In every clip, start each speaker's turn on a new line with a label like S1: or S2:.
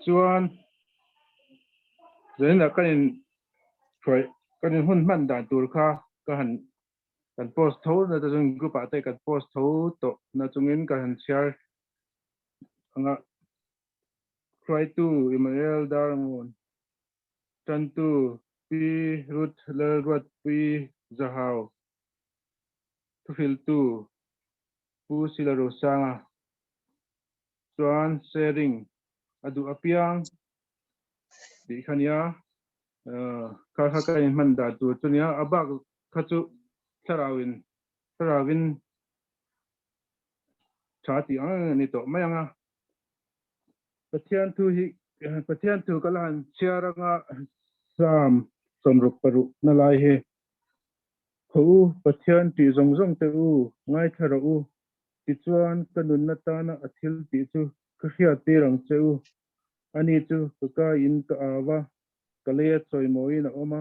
S1: Chuan zaninah kan in hruai kan in hun hman dan tur kha ka han kan post tho na te chuan group ah te kan post tho tawh na chungin ka han chhiar anga hruaitu Emmanuel Darngawn tantu Pi Ruth Lalruatpui Zahau thuhriltu Pu Sila Rosanga chuan sharing a duh apiang tih kha nia kha kha ka in hman dan tur chu nia a bak kha chu thlarauin thlarauin tha tih ang a ni tawh mai ang a Pathian thu hi Pathian thu ka la han chhiar anga Psalm 66 na lai hi Khaw u, Pathian tih zawng zawng te u, ngaithla rawh u. Tichuan, ka nunna tana a thil tih chu ka hriat tir ang che u. Ani chu ka kaiin ka au a, ka leia chawimawiin a awm a,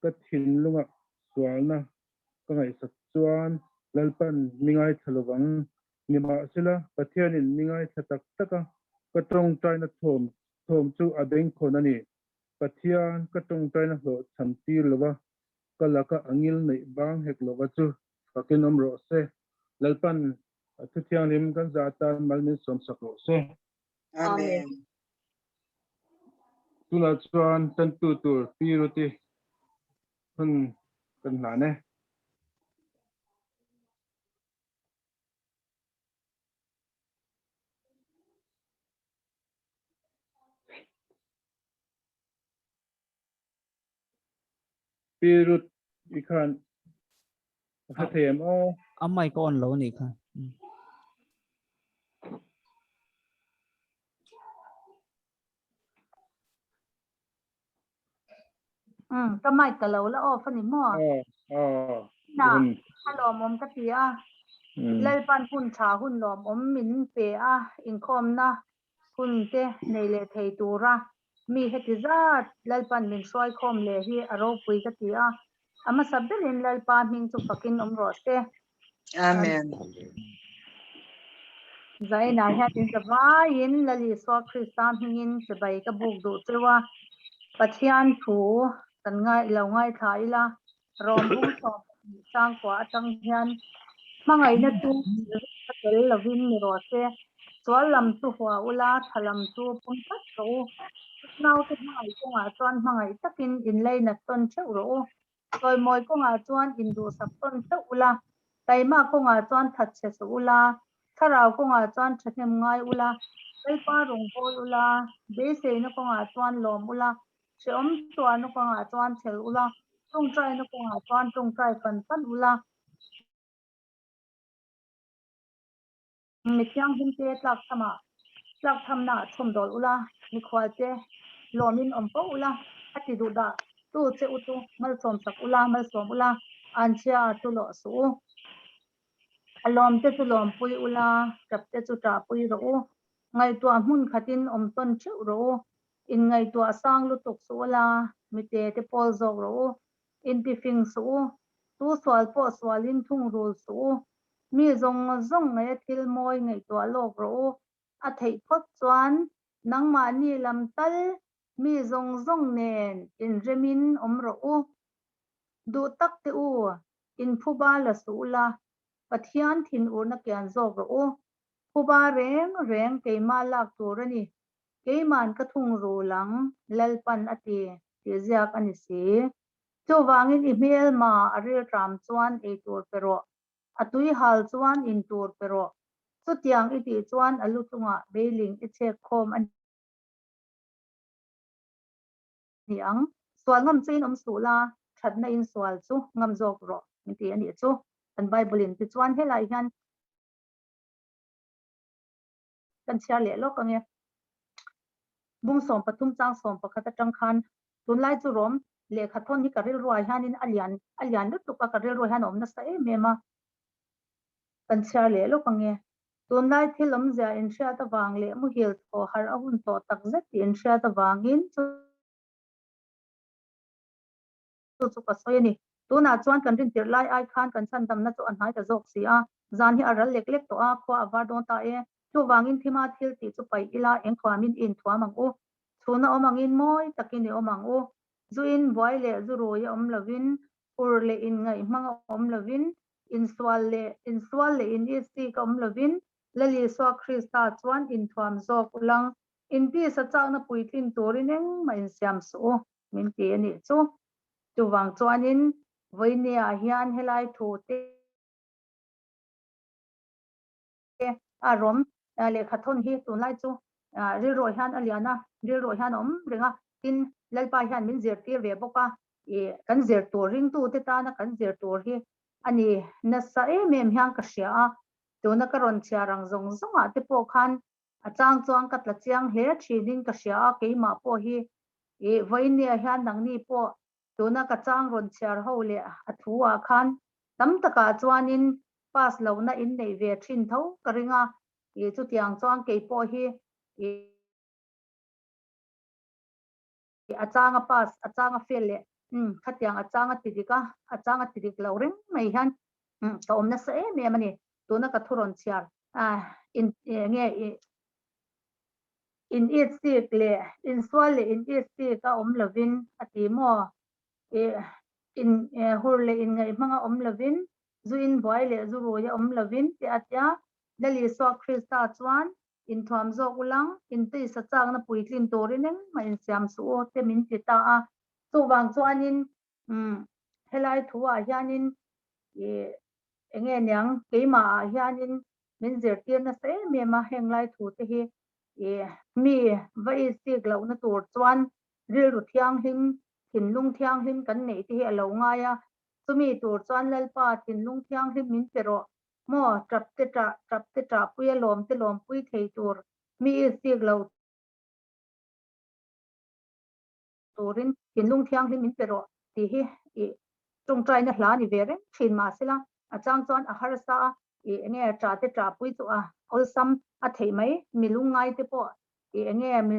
S1: ka thinlungah sualna ka ngaihsak chuan Lalpan mi ngaithla lovang. Nimahsela, Pathianin mi ngaithla tak tak a, ka tawngtaina thawm thawm chu a bengkhawn a ni. Pathian ka tawngtaina hlawhchham tir lova, ka laka a ngil neih bang hek lova chu fakin awm rawh se. Lalpan a thu thianghlim kan zah atan mal min sawmsak rawh se.
S2: Amen.
S1: Tunah chuan tantu tur Pi Ruti hun kan hlan e. Pi Ruth i khan a hre thei em aw?
S3: A mic a on lo anih kha.
S4: Ka mic ka lo la off a ni maw?
S1: Aw, aw.
S4: Na, a lawmawm ka ti a. Lalpan hun tha hun lawmawm min pe a, inkhawmna hun te nei leh thei tura mi heti zat Lalpan min hruai khawm leh hi a ropui ka ti a, a hmasa berin Lalpa hming chu fakin awm rawh se.
S2: Amen.
S4: Zainah hian in zavaiin Lal Isua Krista hmingin chibai ka buk duh cheu a, Pathian thu kan ngai lo ngaithla ila, Rawm bung 12 sangkua atang hian hmangaihna chu rilru tel lovin ni rawh se. Sual lam chu hua ula, tha lam chu pawm tlat rawh u. Naute hmangaih kawngah chuan hmangaih takin inleinat tawn theuh rawh u. Sawimawi kawngah chuan induhsak tawn theuh ula, taima kawngah chuan thatchhe suh ula, thlarau kawngah chuan thahnem ngai ula, Lalpa rawngbâwl ula, beiseina kawngah chuan lâwm ula, Hrehawm tuarna kawngah chuan chhel ula, tawngtaina kawngah chuan tawngtai fan fan ula. Mi thianghlimte tlak thamah tlak thamnaah chhawmdawl ula, mikhualte lawmin awm fo ula, a ti duh dah tu che u chu malsawmsak ula, malsawm ula, anchhia chu lawh suh u. A lawmte chu lawmpui ula, tapte chu ṭahpui rawh u. Ngaihtuah hmun khatin awm tawn ṭheuh rawh u. Inngaihtuah sang lutuk suh ula, mite te pawl zawk rawh u. Intifing suh u. Tu sual pawh sualin thung rul suh u. Mi zawng zawng ngaia thil mawi ngaihtuah lawk rawh u. A theih phawt chuan nangmahni lam tal mi zawng zawng nen inremin awm rawh u. Duh tak te u, inphuba la suh ula, Pathian thinurna kian zawk rawh u. Phuba reng reng keimah lak tur a ni. Keiman ka thung rul ang, Lalpan a ti, tih ziak a ni si. Chuvangin i hmelma a rilṭam chuan ei tur pe rawh, a tui hal chuan in tur pe rawh. Chutiang i tih chuan a lu chungah beiling i chhek khawm a ni ang. Sual ngam chu in awm suh la, ṭhatna in sual chu ngam zawk rawh, min ti a nih chu. Kan Bible-in tichuan helai hian kan chhiar leh lawk ang e. Bung 13 chang 11 atang khan tunlai chu rawm lehkha thawn hi ka rilruah hianin a lian a lian lutuk a, ka rilruah hian a awm nasa em em a. Kan chhiar leh lawk ang e. Tunlai thil awmzia inhriat avang leh muhil thaw harh a hun tawh tak zet tih inhriat avangin chu chu ka sawi a ni. Tunah chuan kan rintirh lai ai khan kan chhandamna chu a hnai ta zawk si a. Zan hi a ral lek lek tawh a, khua a var dawn ta e. Chuvangin thima thil tih chu paih ila, eng thuamin i inthuam ang u. Chhuna awm angin mawi takin i awm ang u. Zu in buai leh zu rui a awm lovin, ur leh inngaih hmang a awm lovin, insual leh insual leh in isik a awm lovin, Lal Isua Krista chuan inthuam zawk ulang. Intisa chakna puitlin turin engmah insiam suh u, min ti a nih chu. Chuvang chuanin vawinia hian helai thu te a rawm lehkha thawn hi tunlai chu rilruah hian a lian a, rilruah hian a awm reng a, tin Lalpa hian min zirtir ve bawk a, ih kan zir tur ringtute tana kan zir tur hi a ni nasa em em hian ka hria a, tuna ka rawn chhiar ang zawng zawngah te pawh khan a chang chuan ka tla chiang hle thinin ka hria a, keimah pawh hi ih vawinia hian nangni pawh tuna ka chang rawn chhiar ho leh a thu ah khan tam takah chuanin pass lohna in neih ve thin tho ka ring a, ih chutiang chuan kei pawh hi ih a changa pass a changa fail leh umm khatiang a changa ti dik a, a changa ti dik lo reng mai hian umm ka awm nasa em em a ni tuna ka thu rawn chhiar a in enge ih in it sik leh insual leh in it sik a awm lovin a ti maw ih in hur leh inngaih hmanga awm lovin zu in buai leh zu rui a awm lovin tih a tia Lal Isua Krista chuan inthuam zawk ulang intisa chakna puitlin turin engmah insiam suh u te min ti ta a. Chuvang chuanin umm helai thu ah hianin ih enge niang keimah ah hianin min zirtir nasa em em a heng lai thu te hi ih mi va isik lohna tur chuan rilru thianghlim thinlung thianghlim kan neih te hi a lo ngai a, chumi tur chuan Lalpa thinlung thianghlim min pe rawh maw tap te tah tap te tah pui a lawm te lawm pui thei tur mi isik lo turin thinlung thianghlim min pe rawh tih hi ih tawngtaina hla ni ve reng thin mahsela a chang chuan a harsa a ih enge tah te tah pui chu a awlsam a theih mai mi lungngai te pawh ih enge mi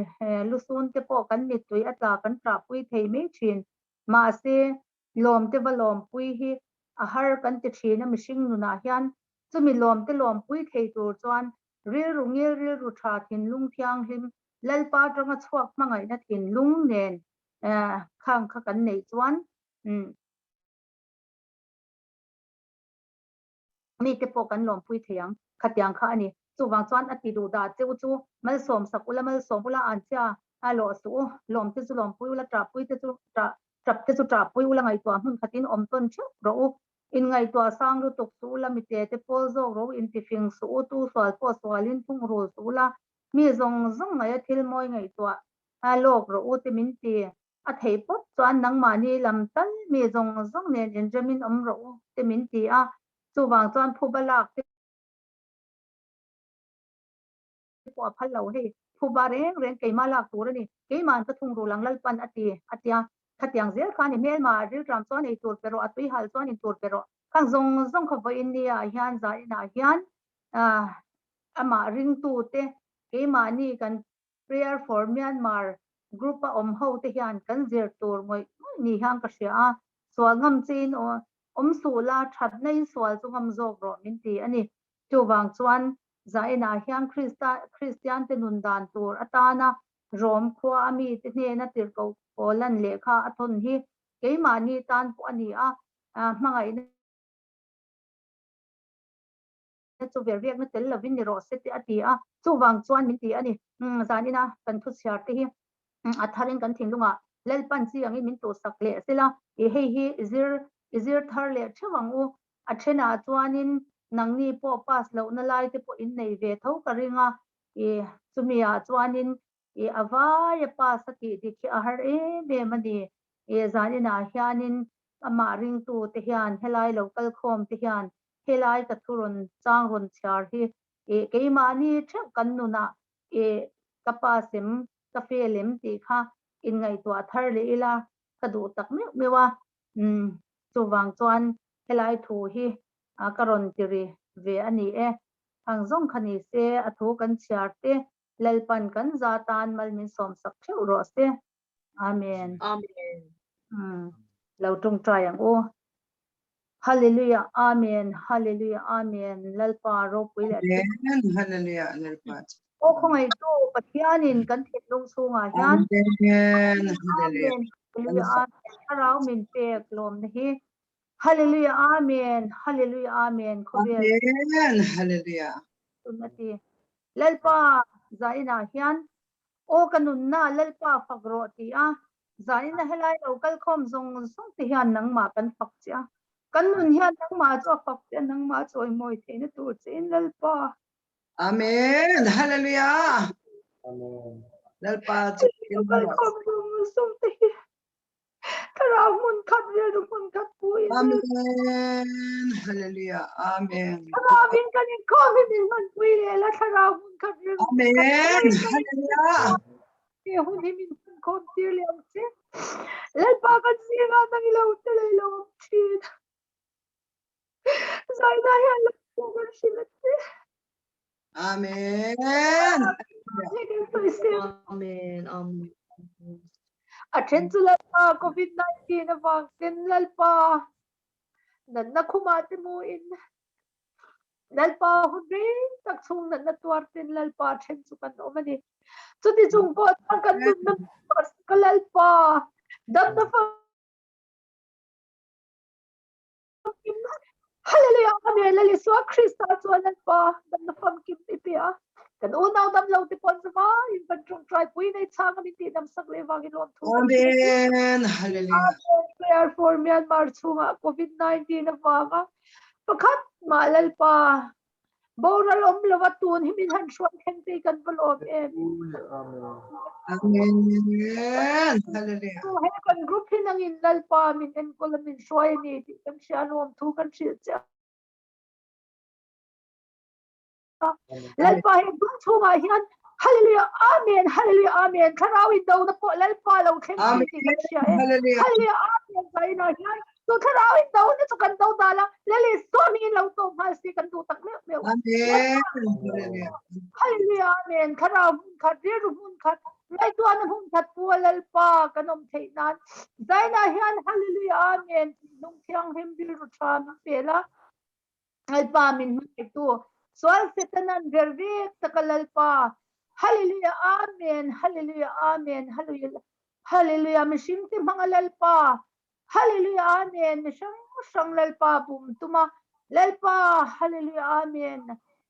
S4: lusun te pawh kan mittui a tla kan tah pui thei mai thin mahse lawm te va lawm pui hi a har kan ti thin a mihring nunah hian chumi lawm te lawm pui thei tur chuan rilru ngil rilru tha thinlung thianghlim Lalpa atanga chhuak hmangaihna thinlung nen khang kha kan neih chuan mite pawh kan lawmpui thei ang khatiang kha a ni. Chuvang chuan a ti duh dah cheu chu malsawm sak ula malsawm ula an chia a lawh suh u, lawm te chu lawmpui ula ṭahpui te chu ṭah ṭap te chu ṭahpui ula ngaihtuah hmun khatin awm tawn ṭheuh rawh u. Inngaihtuah sang lutuk suh ula mite te pawl zawk rawh u, intifing suh u, tu sual pawh sualin thung rul suh ula, Mi zawng zawng ngaia thil mawi ngaihtuah a lawk rawh u te min ti. A theih pawp chuan nangmahni lam tal mi zawng zawng nen inremin awm rawh u te min ti a, chuvang chuan phuba lak te pawh a phal lo hei. Phuba reng reng keimah lak tur a ni, keima'n ka thung rul ang Lalpan a ti a tia. Khatiang zel khan i hmelma rilṭam chuan ei tur pe rawh, a tui hal chuan in tur pe rawh. Khang zawng zawng kha vawiin nia hian zainah hian amah ringtute keimahni kan Prayer for Myanmar group a awm ho te hian kan zir tur ngawih ngawih ni hian ka hria a, sual ngam chiin awm suh la, thatna in sual chu ngam zawk rawh min ti a ni. Chuvang chuan zainah hian Krista Kristian te nun dan tur atana Rom khua a mite hnena tirhkoh Paulan lehkha a thawn hi keimahni tan pawh a ni a, hmangaihna chu ver riakna tel lovin ni rawh se te a ti a, chuvang chuan min ti a ni. Zanina kan thu chhiar te hi a tharin kan thinlungah Lalpan chi angin min tuhsak leh sela, i hei hi i zir i zir thar leh theuh ang u. A thenah chuanin nangni pawh pass lohna lai te pawh in nei ve tho ka ring a, i chumi ah chuanin i a vaia pass a tih dik hi a har em em a ni. I zaninah hianin amah ringtu te hian helai lo kalkhawm te hian Helai ka thu rawn chang rawn chhiar hi ih keimahni theuh kan nunah ih ka pa sem ka fel em tih kha inngaihtuah thar leh ila ka duh tak meuh meuh a, umm chuvang chuan helai thu hi ka rawn ti ri ve a ni e. Ang zawng kha ni se a thu kan chhiar te Lalpan kan za tan mal min sawmsak theuh rawh se. Amen.
S2: Amen.
S4: Umm lo tawngtai ang u. Hallelujah Amen Hallelujah Amen Lalpa ropui leh
S2: Amen Hallelujah Lalpa
S4: Aw khawngaihtu Pathianin kan thinlung chhungah hian
S2: Amen Hallelujah
S4: Amen Hallelujah Amen Thlarau min pek lawmna hi Hallelujah Amen Hallelujah Amen Khawvel
S2: Amen Hallelujah
S4: Tun a ti Lalpa zainah hian Aw ka nunna Lalpa fak rawh ti a, zanin a helai lo kal khawm zawng zawng te hian nangmah kan fak che a, kan nun hian nangmah chu a fak che a, nangmah chawimawi theihna tur che in Lalpa.
S2: Amen. Hallelujah.
S1: Amen.
S2: Lalpa chu
S4: Lo kal khawm zawng zawng te hi Thlarau hmun khat rilru hmun khat pu in
S2: Amen. Hallelujah. Amen.
S4: Thlarau in kan inkhawm hi min hman pui leh la thlarau hmun khat rilru hmun khat
S2: Amen. Hallelujah.
S4: He hun hi min hman khawm tir leh ang che. Lalpa kan zingah nang i lo tel ei lo ang thin. Zaina hian lo kan hrilh a che.
S2: Amen.
S5: Amen. Amen.
S4: A then chu Lalpa COVID-19 avang ten Lalpa natna khumah te mu in Lalpa hun reng tak chhung natna tuar ten Lalpa then chu kan awm a ni. Chuti chung pawh chuan kan nunna ka Lalpa damna fa Hallelujah Amen Lal Isua Krista chuan Lalpa damna famkim i pe a kan unau dam lo te pawn zava in kan tawngtai pui nei chang a min tih dam sak leh vangin lawm thu kan hrilh.
S2: Amen Hallelujah
S4: Amen Prayer for Myanmar chhungah COVID-19 avanga pakhat mah Lalpa Boral awm lova tun hi min han hruai thleng te hi kan va lawm em.
S2: Amen. Hallelujah.
S4: Tu he kan group hi nangin Lalpa min enkawl a min hruai a ni tih kan hria lawm thu kan hrilh che a. Lalpa he group chhungah hian Hallelujah Amen Hallelujah Amen Thlarau in do na pawh Lalpa lo thleng thin tih kan hria e.
S2: Hallelujah.
S4: Hallelujah Amen Zainah hian Chu thlarau in do na chu kan do dal a, Lali Sawmi in lo to nghal si kan duh tak meuh meuh.
S2: Amen. Hallelujah.
S4: Hallelujah Amen. Thlarau hmun khat, rilru hmun khat, ngaihtuahna hmun khat pu a Lalpa kan awm theih nan Zainah hian Hallelujah Amen thinlung thianghlim rilru tha min pel a. Lalpa min hmangaihtu sual Setanan ver vek taka Lalpa Hallelujah Amen Hallelujah Amen Hallelujah Hallelujah mihring te hmanga Lalpa Hallelujah Amen mi hrang hrang Lalpa bum tuma Lalpa Hallelujah Amen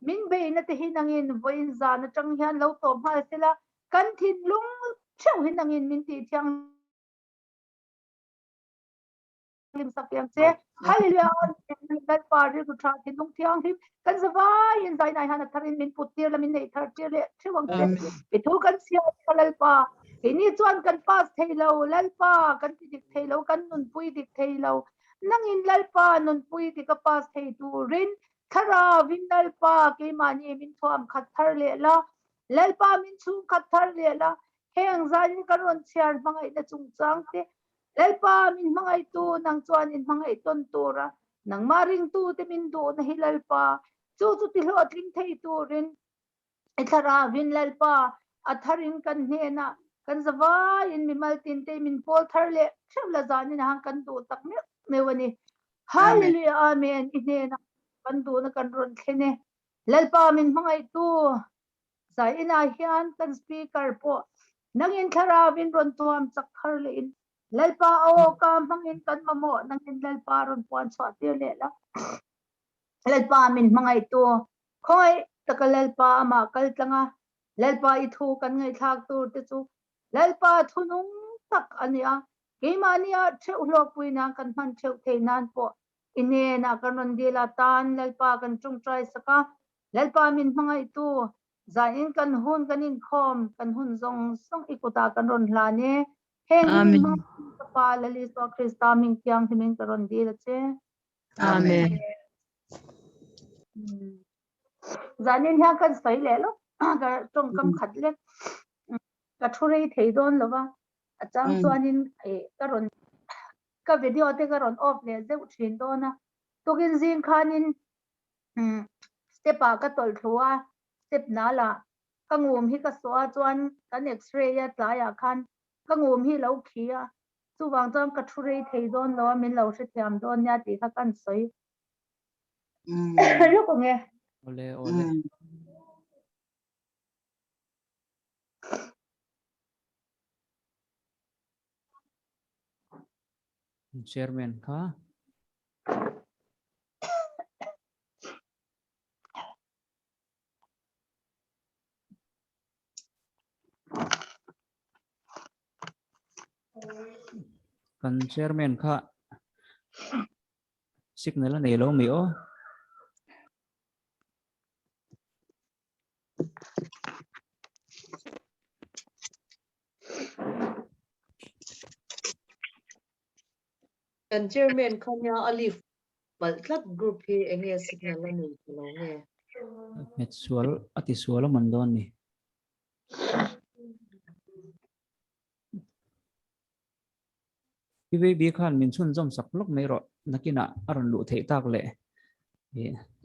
S4: min beina te hi nangin vawiin zan atang hian lo tawp nghal sela kan thinlung theuh hi nangin min tih thiang hlim sak ang che hallelujah Lalpa rilru tha thinlung thianghlim kan zavai in zainai han a tharin min put tir la min nei thar tir leh theuh ang che i thu kan chhia ka Lalpa keini chuan kan pass thei lo Lalpa kan ti dik thei lo kan nunpui dik thei lo nangin Lalpa nunpui dik a pass thei turin thlarauin Lalpa keimahni min thuam khat thar leh la Lalpa min chhung khat thar leh la heng zanin kan rawn chhiar hmangaihna chungchang te Lalpa min hmangaihtu nang chuan in hmangaih tawn tura nangmah ringtu te min duhna hi Lalpa chu chu ti hlawhtling thei turin i thlarauin Lalpa a tharin kan hnenah kan zavaiin mimal tin te min pawl thar leh theuh la zanin a hang kan duh tak meuh meuh a ni. Hallelujah Amen i hnenah kan duhna kan rawn thlen e. Lalpa min hmangaihtu Zai inah hian kan speaker pawh nangin thlarauin rawn tuam chak thar leh in Lalpa a awka hmangin kan mamawh nangin Lalpa rawn puan chhuah tir leh la. Lalpa min hmangaihtu khawngaih taka Lalpa amah kal tlanga Lalpa i thu kan ngaihthlak tur te chu Lalpa thunung tak a nia. Keimahni ah theuh hlawkpui nan kan hman theuh thei nan pawh i hnenah kan rawn dil a tan Lalpa kan tawngtai sak a. Lalpa min hmangaihtu, zanin kan hun kan inkhawm, kan hun zawng zawng i kutah kan rawn hlan e. Heng hi min
S5: Amen.
S4: hmangaihtu ka Pa Lal Isua Krista hming thianghlimin ka rawn dil a che.
S5: Amen.
S4: Zanin hian kan sawi leh lawk, ka tawngkam khat lek. Ka thu rei thei dawn lo va, a chang chuanin ka rawn ka video te ka rawn off leh zeuh thin dawn a. Tukin zing khanin step ah ka tawlh thlu a, step nal ah ka ngum hi ka sawh a chuan kan x-ray a tlai ah khan ka ngum hi lo khi a. Chuvang chuan ka thu rei thei dawn lo a, min lo hrethiam dawn nia tih kha kan sawi lawk ang e.
S3: Awle awle. Chairman kha. Kan chairman kha signal a nei lo mi aw.
S5: Kan chairman kha nia a leave palh tlat group hi enge signal a nei ta lo nge?
S3: Hmet sual a ti sual a man dawn ni. PVB khan min chhunzawm sak lawk mai rawh nakinah a rawn luh theih tak leh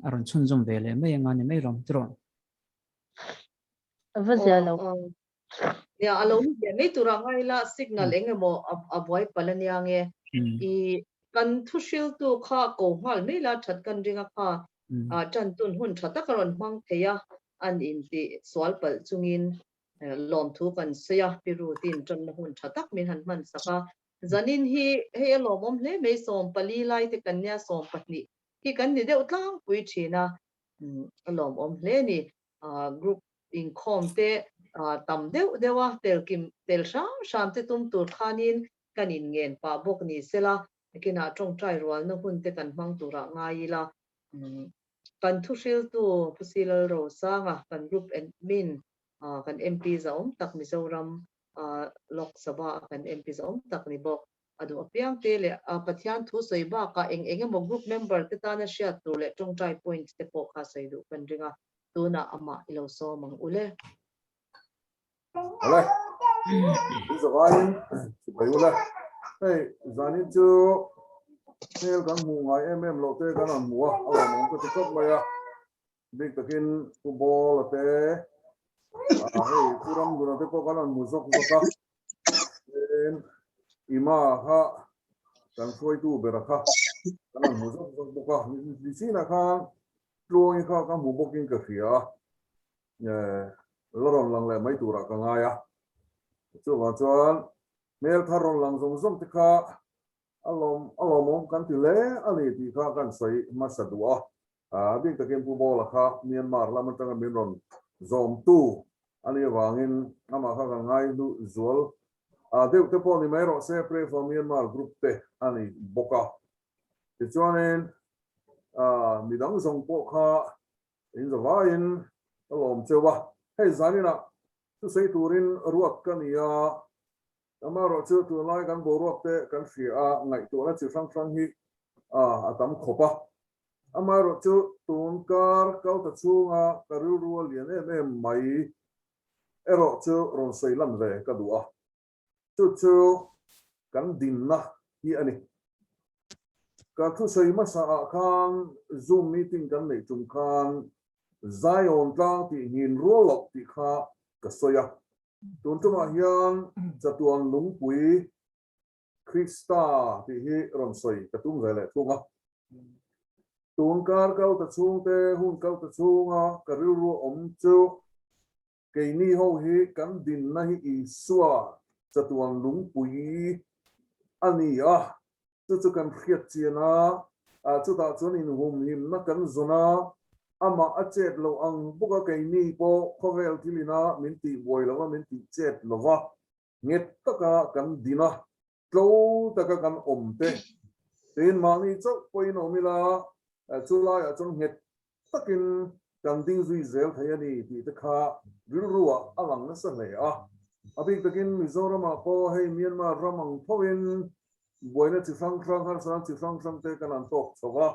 S3: a rawn chhunzawm ve leh mai anga ni mai rawng tiraw.
S5: Va zia lo. Nia a lo ni ve mai tur a ngai la signal eng emaw a buai palh ania nge i kan thu hriltu kha ko nghal mai la that kan ring a kha tan tun hun tha tak a rawn hmang thei a an inti sual palh chungin lawmthu kan sawi a pi Ruth-in tanna hun tha tak min han hman sak a zanin hi hei a lawmawm hle mai 14 lai te kan nia 12 hi kan ni deuh tlangpui thin a a lawmawm hle a ni group Inkhawm te tam deuh deuh a, tel kim tel hram hram te tum tur khanin kan inngen pah bawk ni sela, nakinah tawngtai rualna hun te kan hmang turah ngai ila. Kan thuhriltu Pu Silal Rosanga, kan group admin, kan MP zahawm tak Mizoram Lok Sabha a kan MP zahawm tak ni bawk. A duh apiang te leh Pathian thu sawi bakah eng eng emaw group member te tana hriat tur leh tawngtai point te pawh kha sawi duh kan ring a. Tunah amah i lo sawm ang u le.
S6: Awle, in zavaiin sipai ule. Hei, zanin chu hmel kan hmuh ngai em em loh te kan rawn hmu a, a lawmawm ka ti khawp mai a. Bik takin Pu Bawla te, hei Pu Ramduna te pawh kan rawn hmu zawk zawk a. Tin, Ima kha kan hruaitu bera kha kan rawn hmu zawk zawk bawk a. Nichinah khan Tluangi kha ka hmu bawkin ka hria a, la rawn lang leh mai turah ka ngai a. Chuvang chuan hmel thar rawn lang zawng zawng te kha a lawm a lawmawm kan ti hle a ni tih kha kan sawi hmasa duh a. A bik takin Pu Bawla kha Myanmar lam atanga min rawn zawmtu a nih avangin amah kha kan ngai hnu zual deuh te pawh ni mai rawh se, Pray for Myanmar group te a ni bawk a. Tichuanin midang zawng pawh kha in zavaiin ka lawm cheu a, hei zaninah thusei turin ruat ka ni a, amaherawhchu tunlai kan boruak te kan hria a, ngaihtuahna chi hrang hrang hi a tam khawp a, amaherawhchu tun kar kal ta chhunga ka rilru a lian em em mai erawh chu rawn sawi lan ve ka duh a. Chu chu kan dinna hi a ni. Ka thusawi hmasa ah khan Zoom meeting kan neih tum khan Zion tlang tih nghin rual loh tih kha ka sawi a. Tun tumah hian chatuan lungpui Krista tih hi rawn sawi ka tum ve leh thung a. Tun kar kal ta chhungte hun kal ta chhunga ka rilru awm chu Keini ho hi kan dinna hi Isua chatuan lungpui a ni a, chu chu kan hriat chian a, chutah chuan inhumhimna kan zawn a, amah a chet loh ang bawk a keini pawh khawvel thilina min tih buai lo va, min tih chet lo va, nghet taka kan din a, tlo taka kan awm te, tin mahni chauh pawhin awm ila, chu laiah chuan nghet takin kan ding zui zel thei a ni tih te kha rilruah a lang nasa hle a. A bik takin Mizoramah pawh hei Myanmar ram ang thovin buaina chi hrang hrang, harsatna chi hrang hrang te kan han tawk chho a.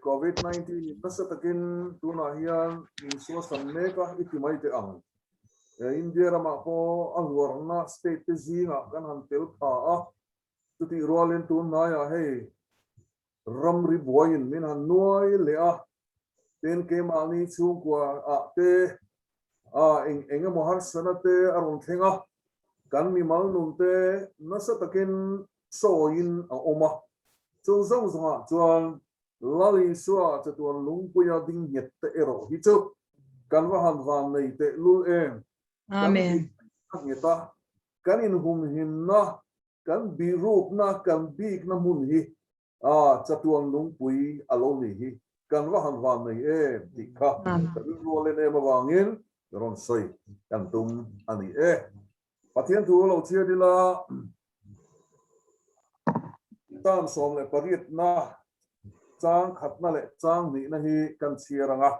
S6: Covid 19 in nasa takin tunah hian min suasam mek a, i ti mai teh ang. India ramah pawh a hluarna state te zingah kan han tel pha a, chutih rualin tun hnaiah hei ramri buaiin min han nuai leh a, tin keimahni chhungkua ah te eng eng emaw harsatna te a rawn thleng a. Kan mimal nun te nasa takin sawiin a awm a, chu zawng zawngah chuan Lal Isua chatuan lungpuia ding nghet te erawh hi chu kan va han van nei teh lul em? Kan a nghet a, kan inhumhimna, kan bihrukna, kan bikna hmun hi a chatuan lungpui a lo ni hi kan va han van nei em tih kha ka rilru a len em avangin rawn sawi kan tum a ni e. Pathian thu lo chhiar ila tan 18 na chang khatna leh chang hnihna hi kan chhiar ang a,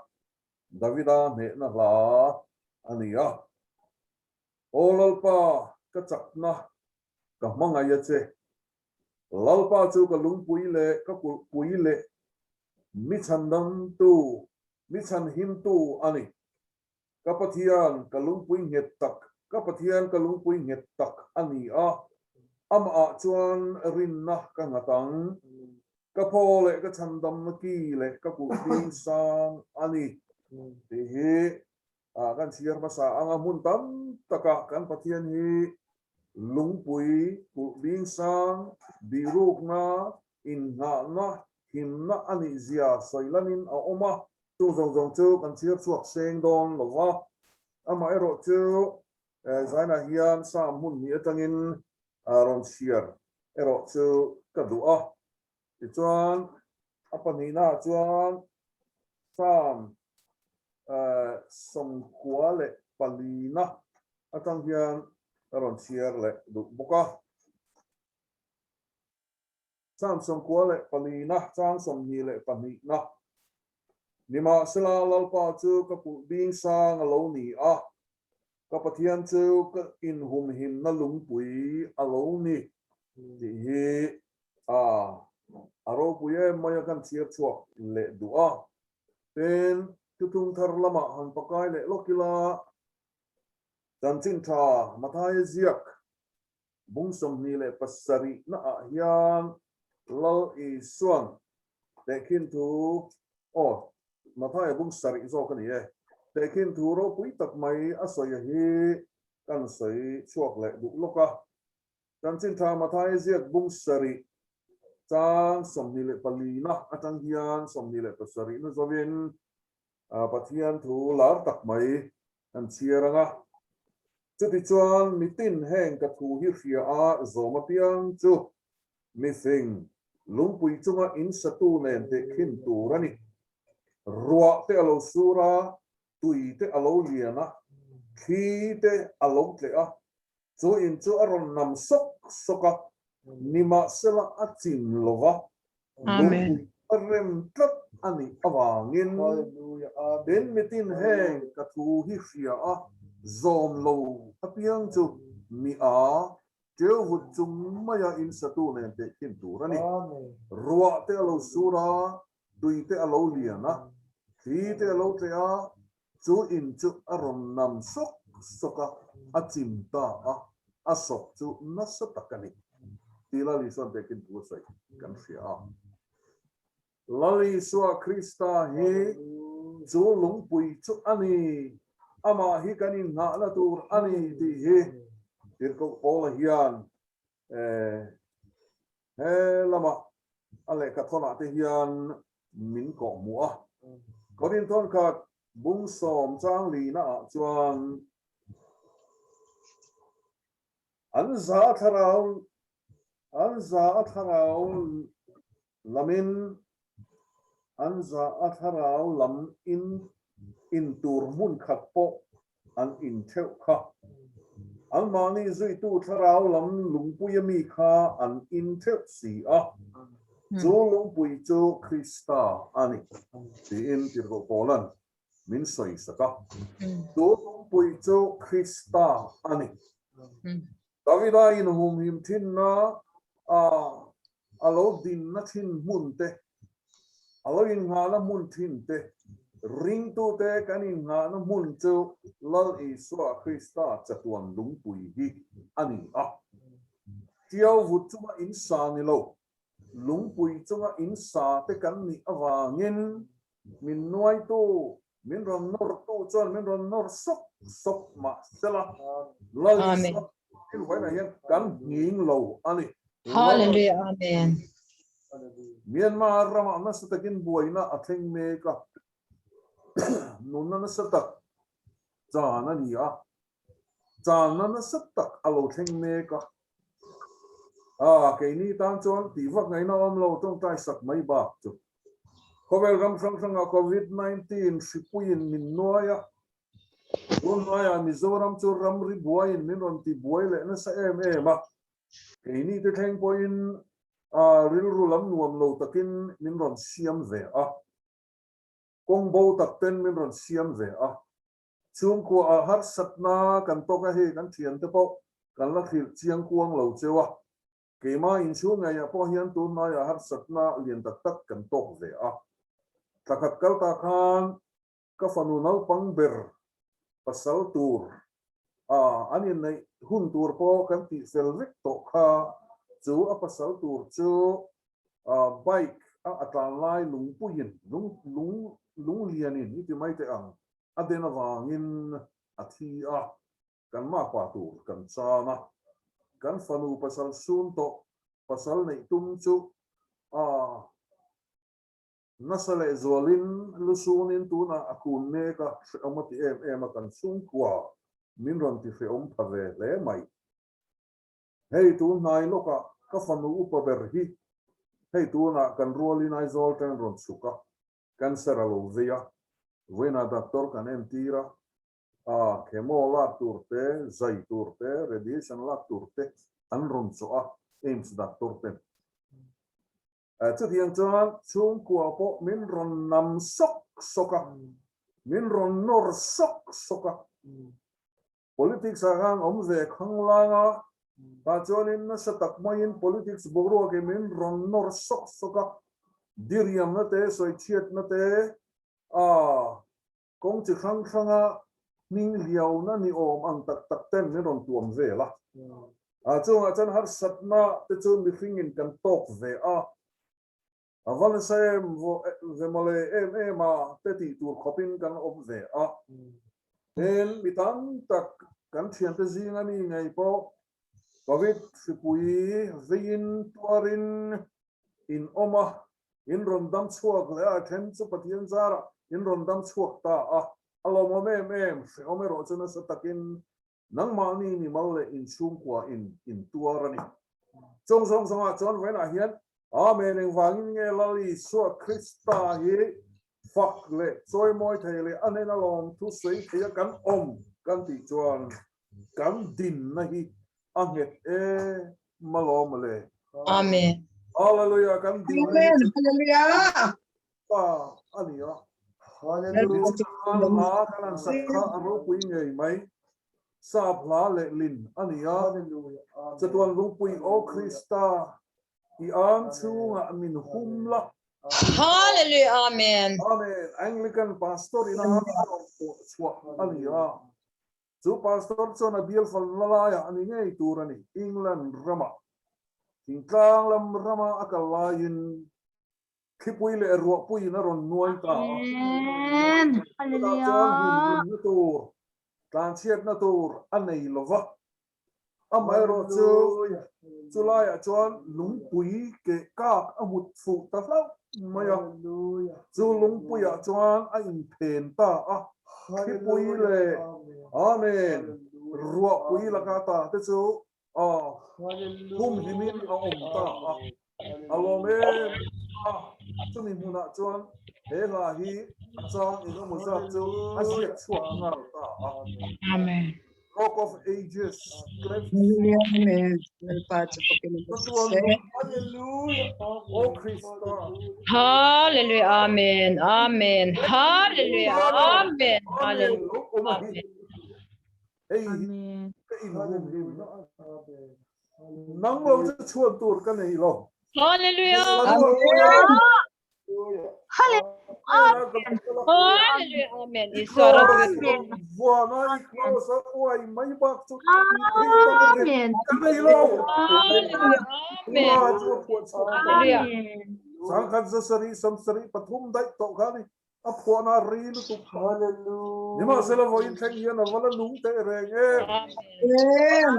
S6: Davida hnehna hla a ni a. Aw Lalpa, ka chakna, ka hmangaih a che. Lalpa chu ka lungpui leh ka kulhpui leh mi chhandamtu, mi chhanhimtu a ni. Ka Pathian, ka lungpui nghet tak, ka Pathian ka lungpui nghet tak a ni a, amahah chuan rinna ka nghat ang. Ka phaw leh ka chhandamna ki leh ka kulhbing sang a ni tih hi kan chhiar hmasa ang a, hmun tam takah kan Pathian hi lungpui, kulhbing sang, bihrukna, inngahna, himna a nih zia sawi lanin a awm a. Chung zawng zawng chu kan chhiar chhuak seng dawn lo va, amaherawh chu Zainah hian Sam hmun hnih atangin rawn chhiar erawh chu ka duh a. Tichuan a pahnihnaah chuan Sam 94 atang hian ka rawn chhiar leh duh bawk a. Chang 94 na, chang 22 na. Nimahsela, Lalpa chu ka kulh bing sang a lo ni a, ka Pathian chu ka inhumhimna lungpui a lo ni tih hi a a ropui em mai a kan chhiar chhuak leh duh a. Tin, thuthlung thar lamah han pakai leh lawk ila, Chanchin Tha Mathaia ziak Bung 27 naah hian Lal Isuan tehkhin thu, aw, Mathaia bung sarih zawk a ni e, tehkhin thu ropui tak mai a sawi hi kan sawi chhuak leh duh lawk a. Chanchin Tha Mathaia ziak bung sarih chang 24 na atang hian 27 na zawin Pathian thu lar tak mai kan chhiar ang a. Chutichuan mitin heng ka thu hi hria a zawm apiang chu mifing lungpui chunga in satu nen tehkhin tur a ni. Ruah te a lo sur a, tui te a lo lian a, thli te a lo tleh a, chu in chu a rawn nam sawk sawk a, nimahsela a chim lo va, lungpui a rem tlat a nih avangin tin mitin heng ka thu hi hria a zawm lo apiang chu mi a teuhut chung maia in satu nen tehkhin tur a ni. Ruah te a lo sur a, tui te a lo lian a, thli te a lo tleh a, chu in chu a rawn nam sawk sawk a, a chim ta a, a sawk chu nasa tak a ni. Tih Lal Isua'n tehkhin thu a sawi kan hria a. Lal Isua Krista hi chu lungpui chu a ni, amah hi kan inngahna tur a ni tih hi Tirhkoh Paula hian he lamah a lehkha thawnah te hian min kawhhmuh a. Korinthon khat bung sawm chang lina ah chuan an za thlarau an za a thlarau lamin an za a thlarau lam in in tur hmun khat pawh an in theuh kha. Anmahni zuitu thlarau lam lungpui a mi kha an in theuh si a, chu lungpui chu Krista a ni, tiin Tirhkoh Paula'n min sawi sak a. Chu lungpui chu Krista a ni. Davida inhumhim thinna a a lo dinna thin hmun te, a lo inngahna hmun thin te, ringtute kan inngahna hmun chu Lal Isua Krista chatuan lungpui hi a ni a. Tiau vut chunga in sa ni lo, lungpui chunga in sa te kan nih avangin min nuaitu, min rawn nawrtu chuan min rawn nawr sawk sawk mah sela, Lal Isua In vawiinah hian kan nghing lo a ni.
S7: Hallelujah Amen.
S6: Myanmar ramah nasa takin buaina a thleng mek a, nunna nasa tak chan a ni a, channa nasa tak a lo thleng mek a. A, keini tan chuan tih vak ngaihna awm lo tawngtai sak mai bak chu. Khawvel ram hrang hrangah Covid 19 hripuiin min nuai a, tun hnuaiah Mizoram chu ramri buaiin min rawn ti buai leh nasa em em a, keini te thleng pawhin rilru lam nuam lo takin min rawn siam ve a, kawng bo tak ten min rawn siam ve a, chhungkua ah harsatna kan tawk a hei kan thiante pawh kan la hrilh chiang kuang lo cheu a. Keimah inchhung ngeiah pawh hian tun hnaiah harsatna lian tak tak kan tawk ve a. Thla khat kal ta khan ka fanu naupang ber pasal tur a an inneih hun tur pawh kan tih fel vek tawh kha chu a pasal tur chu bike a a tlan lai lungpuiin lung lung lunglianin i ti mai teh ang a den avangin a thi a. Kan mapa tur kan chan a, kan fanu pasal sun tawh pasal neih tum chu a nasa leh zualin lusunin tunah a kun mek a, hrehawm a ti em em a, kan chhungkua min rawn ti hrehawm pha ve hle mai. Hei tun hnai lawkah ka fanu upa ber hi hei tunah kan rualin Aizawl train rawn chhuk a, cancer a lo vei a, vawiinah doctor kan entir a, A chemo lak tur te, zai tur te, radiation lak tur te an rawn chawh a, AIIMS doctor ten. Chutiang chuan chhungkua pawh min rawn nam sawk sawk a, min rawn nawr sawk sawk a. Politics ah khan awm ve khanglang a, tah chuanin nasa tak maiin politics boruak hi min rawn nawr sawk sawk a, diriamna te, sawichhiatna te, a Kawng chi hrang hranga hming hliauna ni awm ang tak tak ten min rawn tuam vel a. A chungah chuan harsatna te chu mihringin kan tawk ve a. A va nasa em ve mawle em em a te tih tur khawpin kan awm ve a. Tin, mi tam tak kan thiante zinga mi ngei pawh Covid hripui veiin tuarin in awm a, in rawn dam chhuak leh a, then chu Pathian zarah in rawn dam chhuak ta a, a lawmawm em em, hrehawm erawh chu nasa takin nangmahni mimal leh inchhungkua in intuar a ni. Chung zawng zawngah chuan vawiinah hian Amen engvangin nge Lal Isua Krista hi fak leh chawimawi thei leh a hnena lawmthu sawi theia kan awm kan tih chuan kan dinna hi a nghet em malawm le.
S7: Amen.
S6: Hallelujah kan din
S2: Amen. Hallelujah.
S6: Ta ani a. Hallelujah. Hla kan an sak kha a ropui ngei mai. Sap hla leh lin ani a. Chatuan lungpui O Krista i ang chhungah min hum la.
S7: Hallelujah. Amen.
S6: Amen. Anglican pastor ina a rawn chhuah ani a. Chu pastor chuan a bial fal na laiah a ni ngei tur a ni. England ramah thingtlang lam rama a kal laiin thlipui leh ruahpuiin a rawn nuai ta a. Chutah chuan humhimna tur, tlanchhiatna tur a nei lo va. Amaherawhchu chu laiah chuan lungpui keh kak a hmut fuh ta hlauh mai a. Chu lungpuiah chuan a inphen ta a. Thlipui leh Amen ruahpui laka ta te chu a humhimin a awm ta a. A lawm em a, chumi hmunah chuan he hla hi a chang engemaw zat chu a ziak chhuak nghal ta a.
S7: Amen.
S6: Rock of Ages, Cleft.
S2: Amen. Lalpa chu fakin awm rawh se.
S6: O Krista.
S7: Hallelujah. Amen. Amen. Hallelujah. Amen. Hallelujah.
S6: Amen. Hei hi ka inhumhim na a Nang lo chu chhuan tur ka nei lo.
S7: Hallelujah.
S4: Hallelujah.
S7: Hallelujah. Amen. Isua ropui.
S6: Vuana i close a uai mai bak chu.
S4: Amen.
S6: Ka nei lo.
S7: Hallelujah. Amen.
S6: Chu phuah chhuak.
S7: Hallelujah.
S6: Sangkhat zasarih samsarih pathum daih tawh kha ni. A phuahna a ri lutuk.
S1: Hallelujah.
S6: Nimahsela vawiin thleng hian a va la nung teh reng em.
S2: Amen.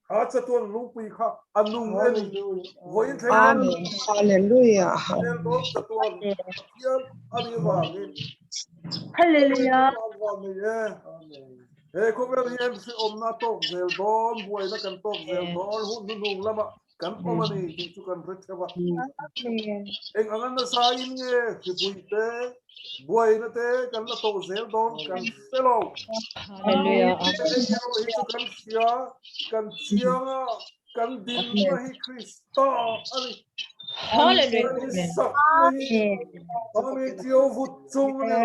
S6: Kha chatuan lungpui kha a nung e ni. Vawiin thleng hian
S2: Amen. Hallelujah.
S6: Hmel dawn chatuan Pathian a nih vangin.
S4: Hallelujah.
S6: Vang nei e. He khawvel hian hrehawmna a tawk zel dawn, buaina kan tawk zel dawn, hun hnuhnung lamah kan awm a ni tih chu kan hre theuh a. Eng anga nasain nge hripui te, buaina te kan la tawh zel dawn kan hre lo.
S7: Hallelujah.
S6: Hei erawh hi chu kan hria, kan chiang a, kan dinna hi Krista a ni.
S7: Hallelujah.
S6: Kan sakna hi Amen Tio vut chung a ni lo.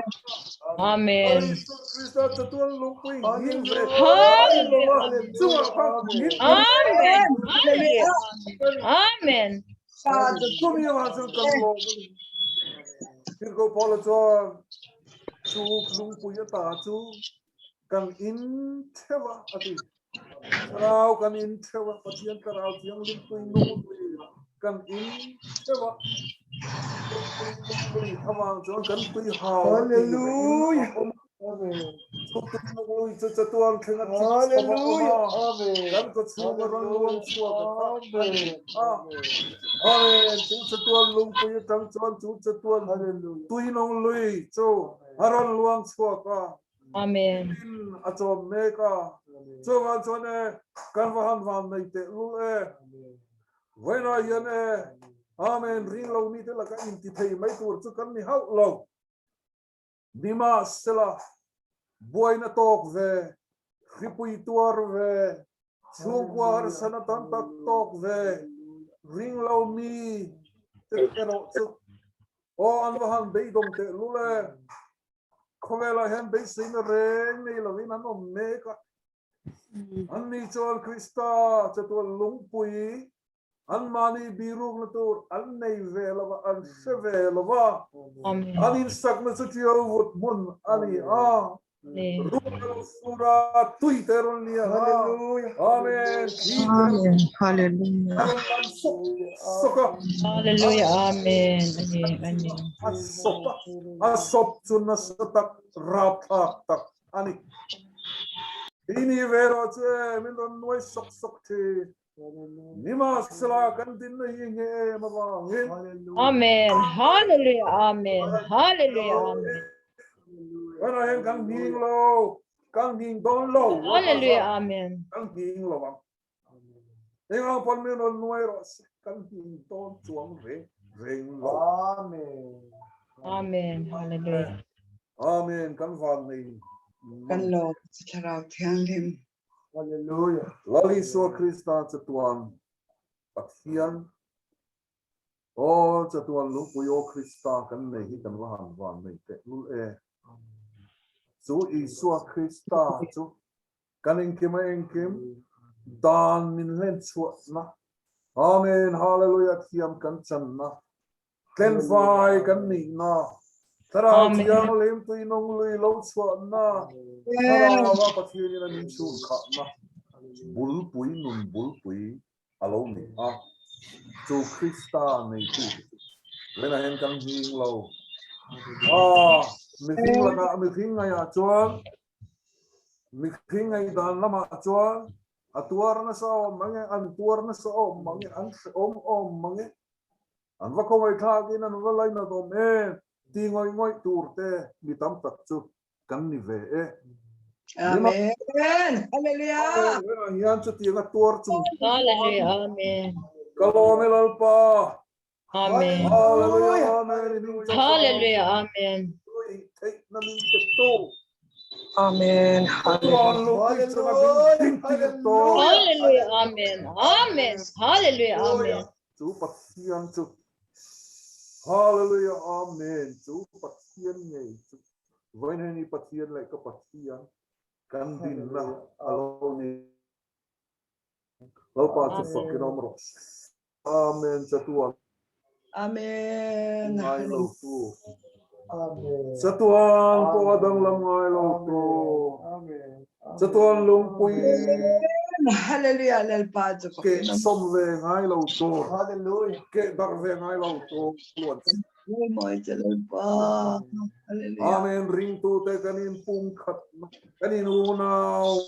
S7: Amen.
S6: Isua Krista chatuan lungpui him ve
S7: Hallelujah.
S6: chungah kha him
S7: Amen. Hallelujah. Amen.
S6: Chumi avang chuan kan lawm a ni. Tirhkoh Paula chuan chu lungpui ata chu kan in theuh a a ti. Thlarau kan in theuh a, Pathian Thlarau Thianghlim tui nung lui kan in theuh a. Tui nung lui avang chuan kan tui hau tih reng a awm a. Chu tui nung lui chu chatuan thleng a chik chho a awm a, kan kawchhung a rawn luang chhuak a kha a ni a. Amen. Chu chatuan lungpui atang chuan chu chatuan tui nung lui chu a rawn luang chhuak a.
S7: Amen.
S6: In a chawm mek a. Chuvang chuan e, kan va han van nei teh lul e. Vawiinah hian e, Amen, ring lo mite laka inti thei mai tur chu kan ni hauh lo. Nimahsela, buaina tawk ve, hripui tuar ve, chhungkua harsana tam tak tawk ve, ring lo mi te erawh chu, aw an va han beidawng teh lul e. Khawvelah hian beiseina reng nei lovin an awm mek a. Anni chuan Krista chatuan lungpui anmahni birukna tur an nei ve lo va, an hre ve lo va. An insakna chu ṭiau vut hmun a ni a. Rual sura tui te rawn lian a. Amen. Thi te
S2: Hallelujah.
S6: rawn lam sawk sawk a.
S7: Hallelujah. Amen. Amen.
S6: A sawp a. A sawp chu nasa tak rapthlak tak a ni. Hi ni ve rawh chu e, min rawn nuai sawk sawk thin. Nimahsela kan dinna hi nge em avangin.
S7: Amen. Hallelujah. Amen. Hallelujah. Amen.
S6: Kan hian kan nghing lo, kan nghing dawn lo.
S7: Hallelujah. Amen.
S6: Kan nghing lo ang. Engang pawn min rawn nuai rawh se, kan nghing dawn chuang reng reng lo.
S1: Amen.
S7: Amen. Hallelujah.
S6: Amen. Kan van nei.
S2: Kan lawm Thlarau Thianghlim.
S1: Hallelujah.
S6: Lal Isua Krista chatuan Pathian Aw chatuan lungpui aw Krista kan nei hi kan va han van nei teh lul e. Chu Isua Krista chu kan engkim a engkim dan min hlen chhuahna Amen Hallelujah thiam kan channa Tlenfai kan nihna, Thlarau Thianghlim tuinung lui lo chhuahna, Thlaraua Pathianin a min chhun khahna, bulpui nun bulpui a lo ni a, chu Krista neitu te chu tunah hian kan nghing lo. A, mihring lakah mihring ngaihah chuan, mihring ngaihdan lamah chuan a tuar nasa awm mang e, an tuar nasa awm mang e, an hrehawm awm mang e. An va khawngaihthlakin an va lainat awm em ti ngawih ngawih tur te mi tam tak chu kan ni ve e.
S2: Amen. Hallelujah.
S6: Amen. Hian chutiang a tuar chung.
S7: Hallelujah. Amen.
S6: Ka lawm e Lalpa.
S7: Amen.
S6: Hallelujah. Amen.
S7: Hallelujah. Amen.
S6: Theihna min pe tu.
S2: Amen.
S7: Hallelujah. Amen. Amen. Hallelujah. Amen.
S6: Chu Pathian chu Hallelujah Amen chu Pathian ngei chu Vawiin Pathian leh ka Pathian kan dinna a lo ni. Lalpa chu fakin awm rawh se. Amen chatuan.
S2: Amen.
S6: Ngai lo tu. Amen. Chatuan pawh a danglam ngai lo tu. Amen. Chatuan lungpui.
S2: Hallelujah Lalpa chu
S6: Ke sawm ve ngai lo tu. Hallelujah. Ke dar ve ngai lo tu.
S2: Mawi che Lalpa. Hallelujah.
S6: Amen. Ringtute kan inpumkhatna, kan inunau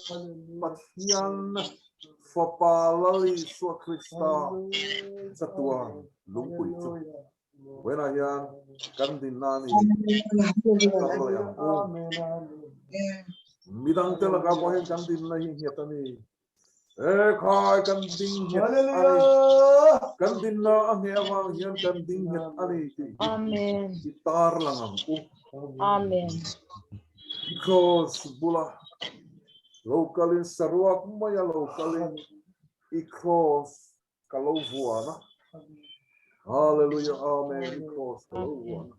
S6: Pathian Fapa Lal Isua Krista chatuan lungpui chu vawiinah hian kan dinna a ni tar leh ang u. Midangte lakah pawh hian kan dinna hi nghet a ni. E khai kan ding nghet a ni. Kan dinna a ngheh avang hian kan ding nghet a ni tih hi i tar lang ang u.
S7: Amen.
S6: Cross bula lo kalin saruak maia lo kalin i cross ka lo vuan a. Hallelujah Amen i cross ka lo vuan a.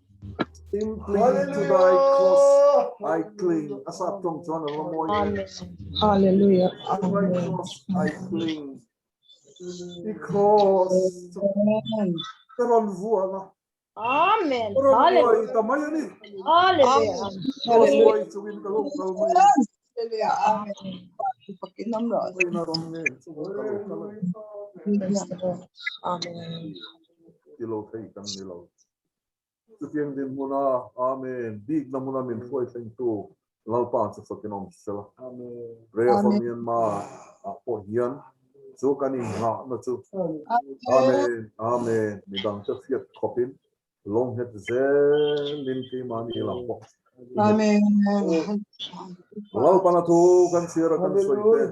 S6: Simply to thy cross I cling. A sap tawng chuan a va mawi em.
S2: Hallelujah
S6: To thy cross I cling. I cross chu ka rawn vuan a.
S7: Amen.
S6: Ka rawn uai ta mai a ni.
S7: Hallelujah.
S6: Cross uai chungin ka lo kal mai a ni.
S2: Hallelujah. Amen. Fakin awm rawh se.
S6: Vawiin a rawn ngen chungin ka lo kal a ni.
S7: Amen.
S6: Ti lo thei kan ni lo. Chutiang dinhmuna Amen bikna hmuna min hruai thlengtu Lalpa chu fakin awm sela. Prayer for Myanmar ah pawh hian chu kan inghahna chu Amen Amen midangte hriat khawpin lo nghet zelin keimahni lam pawh i nghet. Lalpana thu kan chhiar a kan sawi te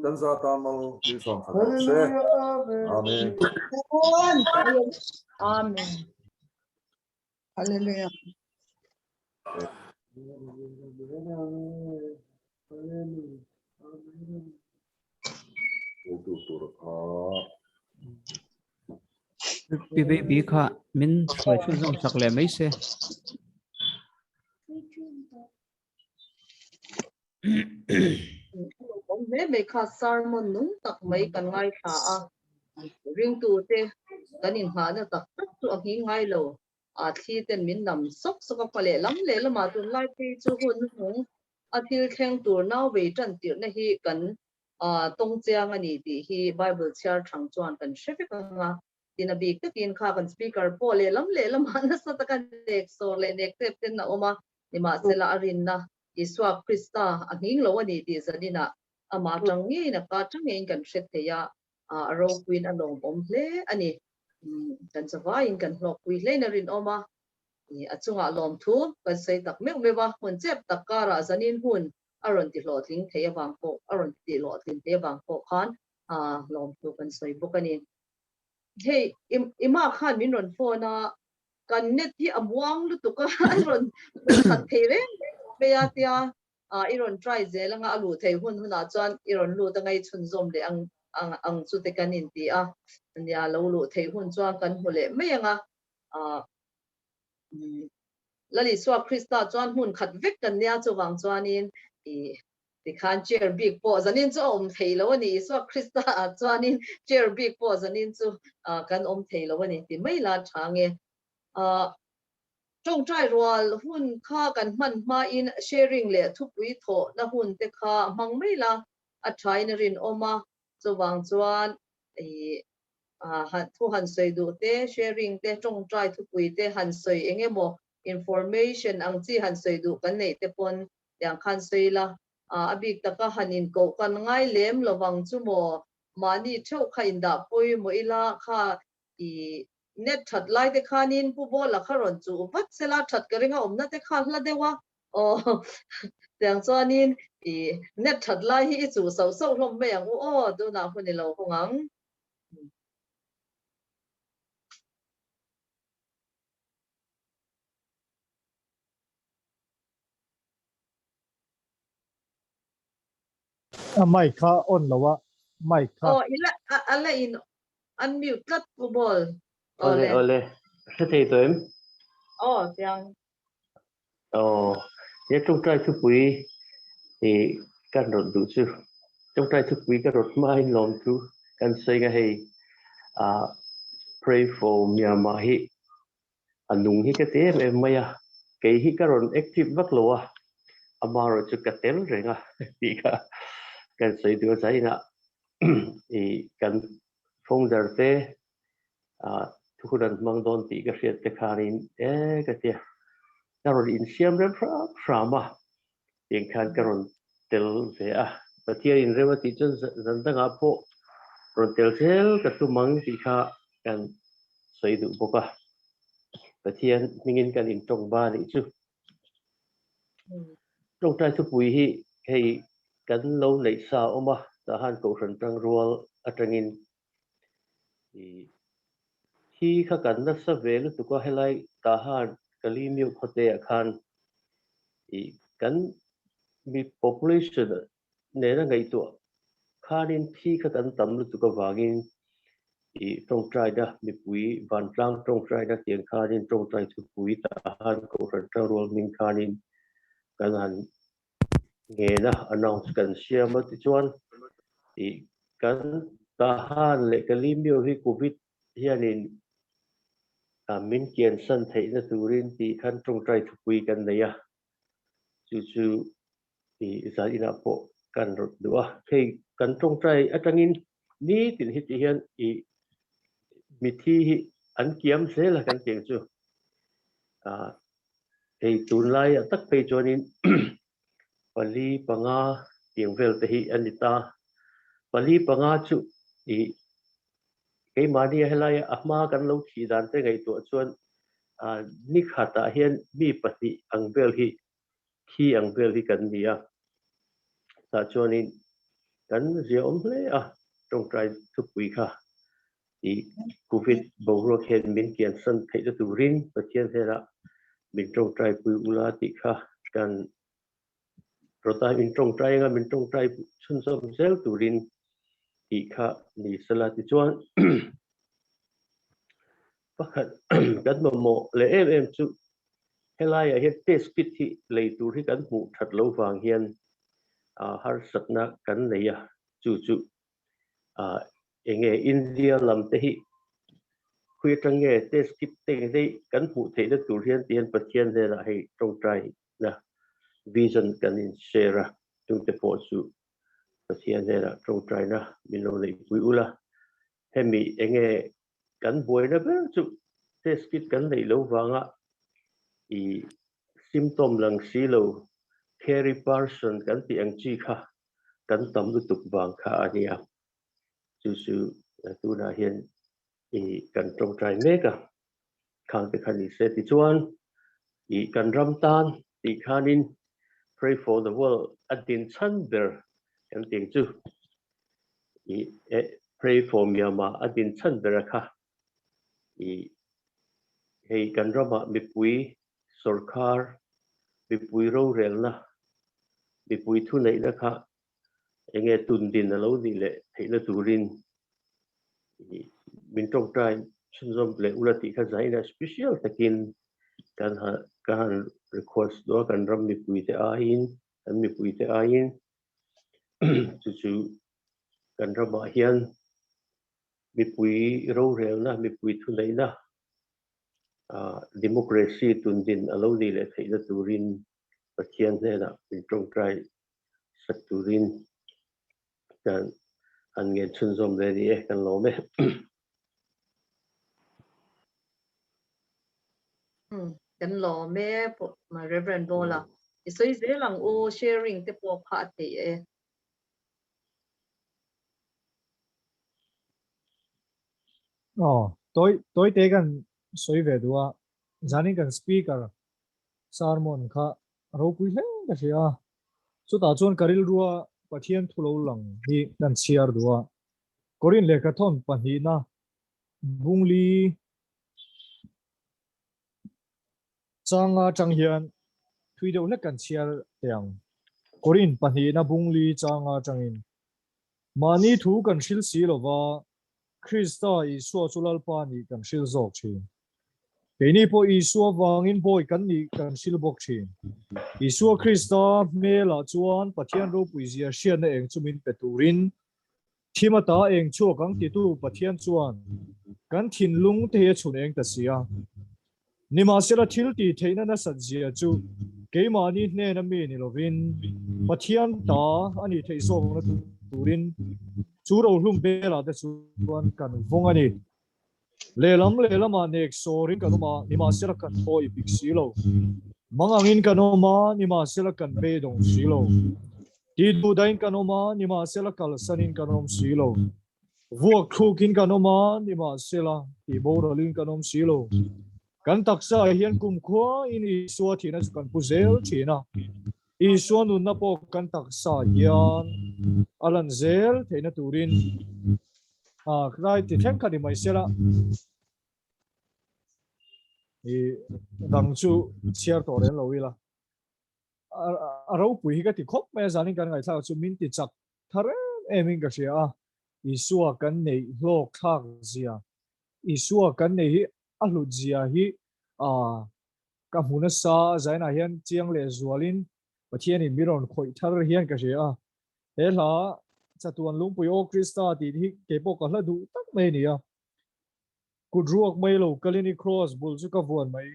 S6: kan za tan mal min sawm khat rawh se. Amen.
S7: Amen.
S2: Hallelujah.
S6: Tu tur kha.
S3: Pi baby kha min hruai chhunzawm sak leh mai se.
S5: Awm hle mai kha sermon nung tak mai kan ngaithla a, ringtute kan inghahna tak tak chu a nghing ngai lo. A thli ten min nam sawk sawk a, hma leh lam leh lamah tunlai phei chu hun hnuhnung a thil thleng tur nau vei tan tirhna hi kan tawng chiang a ni tih hi Bible chhiar thang chuan kan hre vek ang a. Tin a bik takin kha kan speaker pawh lehlam lehlamah nasa taka nek sawr leh nek tep ten a awm a, nimahsela a rinna Isua Krista a nghing lo a ni tih zaninah amah atang ngeiin a ka atang ngeiin kan hre thei a, a ropuiin a lawmawm hle a ni. Kan chavaiin kan hlawkpui hlein a rinawm a, a chungah lawmthu kan sawi tak meuh meuh a, hmun chep tak karah zanin hun a rawn ti hlawhtling thei avang pawh a rawn ti hlawhtlin thei avang pawh khan lawmthu kan sawi bawk a ni. Hei Ima khan min rawn phone a, kan net hi a muang lutuk a, a rawn khat thei reng reng mai a tia i rawn try zel anga a luh thei hun hunah chuan i rawn lut anga i chhunzawm leh ang ang chu te kan inti a, nia lo luh theih hun chuan kan hmu leh mai anga Lal Isua Krista chuan hmun khat vek kan nia chuvang chuanin i Tikhan chair bik pawh zanin chu a awm thei lo a ni. Isua Krista ah chuanin chair bik pawh zanin chu kan awm thei lo a ni ti mai la tha nge. Tawngtai rual hun kha kan hman hmain sharing leh thupui thawhna hun te kha hmang mai la a thain a rinawm a. Chuvang chuan thu han sawi duh te, sharing te, tawngtai thupui te han sawi eng emaw information ang chi han sawi duh kan neih te pawn Tiang khan sawi ila, a bik taka han inkoh kan ngai lem lovang chu maw? Mahni theuh kha indah pawimawh ila kha i net that lai te khanin Pu Bawla kha rawn chuh vat sela that ka ring a awmna te kha hla deuh a aw tiang chuanin i net that lai hi i chuh sauh sauh hlawm mai ang u aw tunah hun i lo hawng ang.
S8: A mic kha on lo a, mic kha.
S5: Aw ila a la in unmute tlat Pu Ball.
S9: Awle awle hre thei tawh em?
S5: Aw chiang.
S9: Aw he tawngtai thupui i kan rawt duh chu tawngtai thupui ka rawt hmain lawm chu kan sawi nga hei ah pray for Myanmar hi A nung hi ka ti em em mai a, kei hi ka rawn active vak lo a, amaherawh chu ka tel reng a tih kha kan sawi duh a, zainah i kan founder te ah Thu hun an hmang dawn tih ka hriat te khanin e ka tia ka rawn insiam rem hram hram a, tiang khan ka rawn tel ve a. Pathian in rem a tih chuan zan dangah pawh rawn tel zel ka tum ang tih kha kan sawi duh bawk a. Pathian hmingin kan intawng ba nih chu. Tawngtai thupui hi hei kan lo neih sa a awm a, tah han Kohhran tangrual atangin Thi kha kan nasa ve lutuk a, helai Tahan Kalimiu khawte ah khan kan mi population nena ngaihtuah khanin thi kha kan tam lutuk avangin tawngtaina mipui vantlang tawngtaina tiang khanin tawngtai thupui Tahan Kohhran Tangrual hming khanin kan han ngena announce kan siam a tichuan ih kan Tahan leh Kalimio hi Covid hianin min kiansan theihna turin tih khan tawngtai thupui kan nei a, chu chu ih zan inah pawh kan rawt duh a, hei kan tawngtai atangin nitin hi tih hian ih mithi hi an kiam zel a kan tih ang chu ah. Hei tunlaiah tak phei chuanin pali panga tiang vel te hi a ni ta. Pali panga chu ih keimahnia helaia a hma kan lo thih dan te ngaihtuah chuan ni khatah hian mi pahnih ang vel hi thi ang vel hi kan ni a. Tah chuanin kan ziaawm hle a tawngtai thupui kha. I Covid boruak hian min kiansan theihna turin Pathian hnenah min tawngtai pui ula tih kha kan rawt a, min tawngtai anga min tawngtai chhunzawm zel turin tih kha ni sela tichuan pakhat kan mamawh leh em em chu helaiah hian test kit hi lei tur hi kan hmuh that lo vang hian harsatna kan nei a, chu chu Enge India lam te hi khawi atang nge test kit te eng hlei kan hmuh theihna tur hian ti hian Pathian hnenah hei tawngtai na vision kan in share a, chungte pawh chu Pathian hnenah tawngtai na min lo neihpui ula. Hemi enge kan buaina ber chu test kit kan neih lo vanga i symptom lang si lo carry person kan tih ang chi kha kan tam lutuk vang kha a nia. Chu chu tunah hian i kan tawngtai mek a, khang te kha ni se. Tichuan i kan ram tan tih khanin Pray for the World a din chhan ber kan tih ang chu. I Pray for Myanmar a din chhan ber a kha. I hei kan ramah mipui Sawrkar mipui rorelna, mipui thuneihna kha enge tundin a lo nih leh theihna turin min tawngtai chhunzawm leh ula tih kha zaina special takin kan ka han request duh a, kan ram mipuite aiin, kan mipuite aiin chu chu kan ramah hian mipui rorelna, mipui thuneihna Democracy tundin a lo nih leh theihna turin Pathian hnenah min tawngtai sak turin kan han ngen chhunzawm ve ni e, kan lawm e.
S5: Kan lawm e, Reverend Bawla. I sawi zel ang u, sharing te pawh kha a theih e.
S8: Aw, tawi tawi te kan sawi ve duh a, zanin kan speaker sermon kha a ropui hle ka hria a, chutah chuan ka rilrua Pathian thu lo lang hi kan chhiar duh a, Korin lehkhathawn pahnihna bungli Changa atang hian thui deuh hlek kan chhiar teh ang. Korin pahnihna bungli changa atangin, Mahni thu kan hril si lova, Krista Isua chu Lalpa nih kan hril zawk thin. Keini pawh Isua vangin bawi kan nih kan hril bawk thin. Isua Krista hmelah chuan Pathian ropuizia hriatna eng chu min pe turin Thim ata eng chhuak ang titu Pathian chuan kan thinlung te hi a chhun eng ta si a. Nimahsela thil tih theihna nasat zia chu keimahni hnena mi ni lovin Pathian ta a nih theih zawkna turin chu rohlum belah te chuan kan vawng a ni. Lehlam lehlamah nek sawrin kan awm a, nimahsela kan thaw i pik si lo. Mangangin kan awm a, nimahsela kan beidawng si lo. Tih duhdahin kan awm a, nimahsela kalsanin kan awm si lo. Vuak thlukin kan awm a, nimahsela tih boralin kan awm si lo. Kan taksa ah hian kumkhua in Isua thihna chu kan pu zel thin a. Isua nunna pawh kan taksa ah hian a lan zel theihna turin a tlai ti thleng kha ni mai sela. I dang chu chhiar tawh reng lo ila. A ropui hi ka ti khawp mai a, zanin kan ngaihthlak chu min ti chak thar em em in ka hria a. Isua kan neih hlawk thlak zia, Isua kan neih hi a hlut zia hi ka hmu nasa a, zainah hian chiang leh zualin Pathianin mi rawn khawih thar hian ka hria a. He hla Chatuan Lungpui Aw Krista tih hi keipawh ka hla duh tak mai a ni a. Kut ruak mai lo kalin i kraws bul chu ka vuan mai.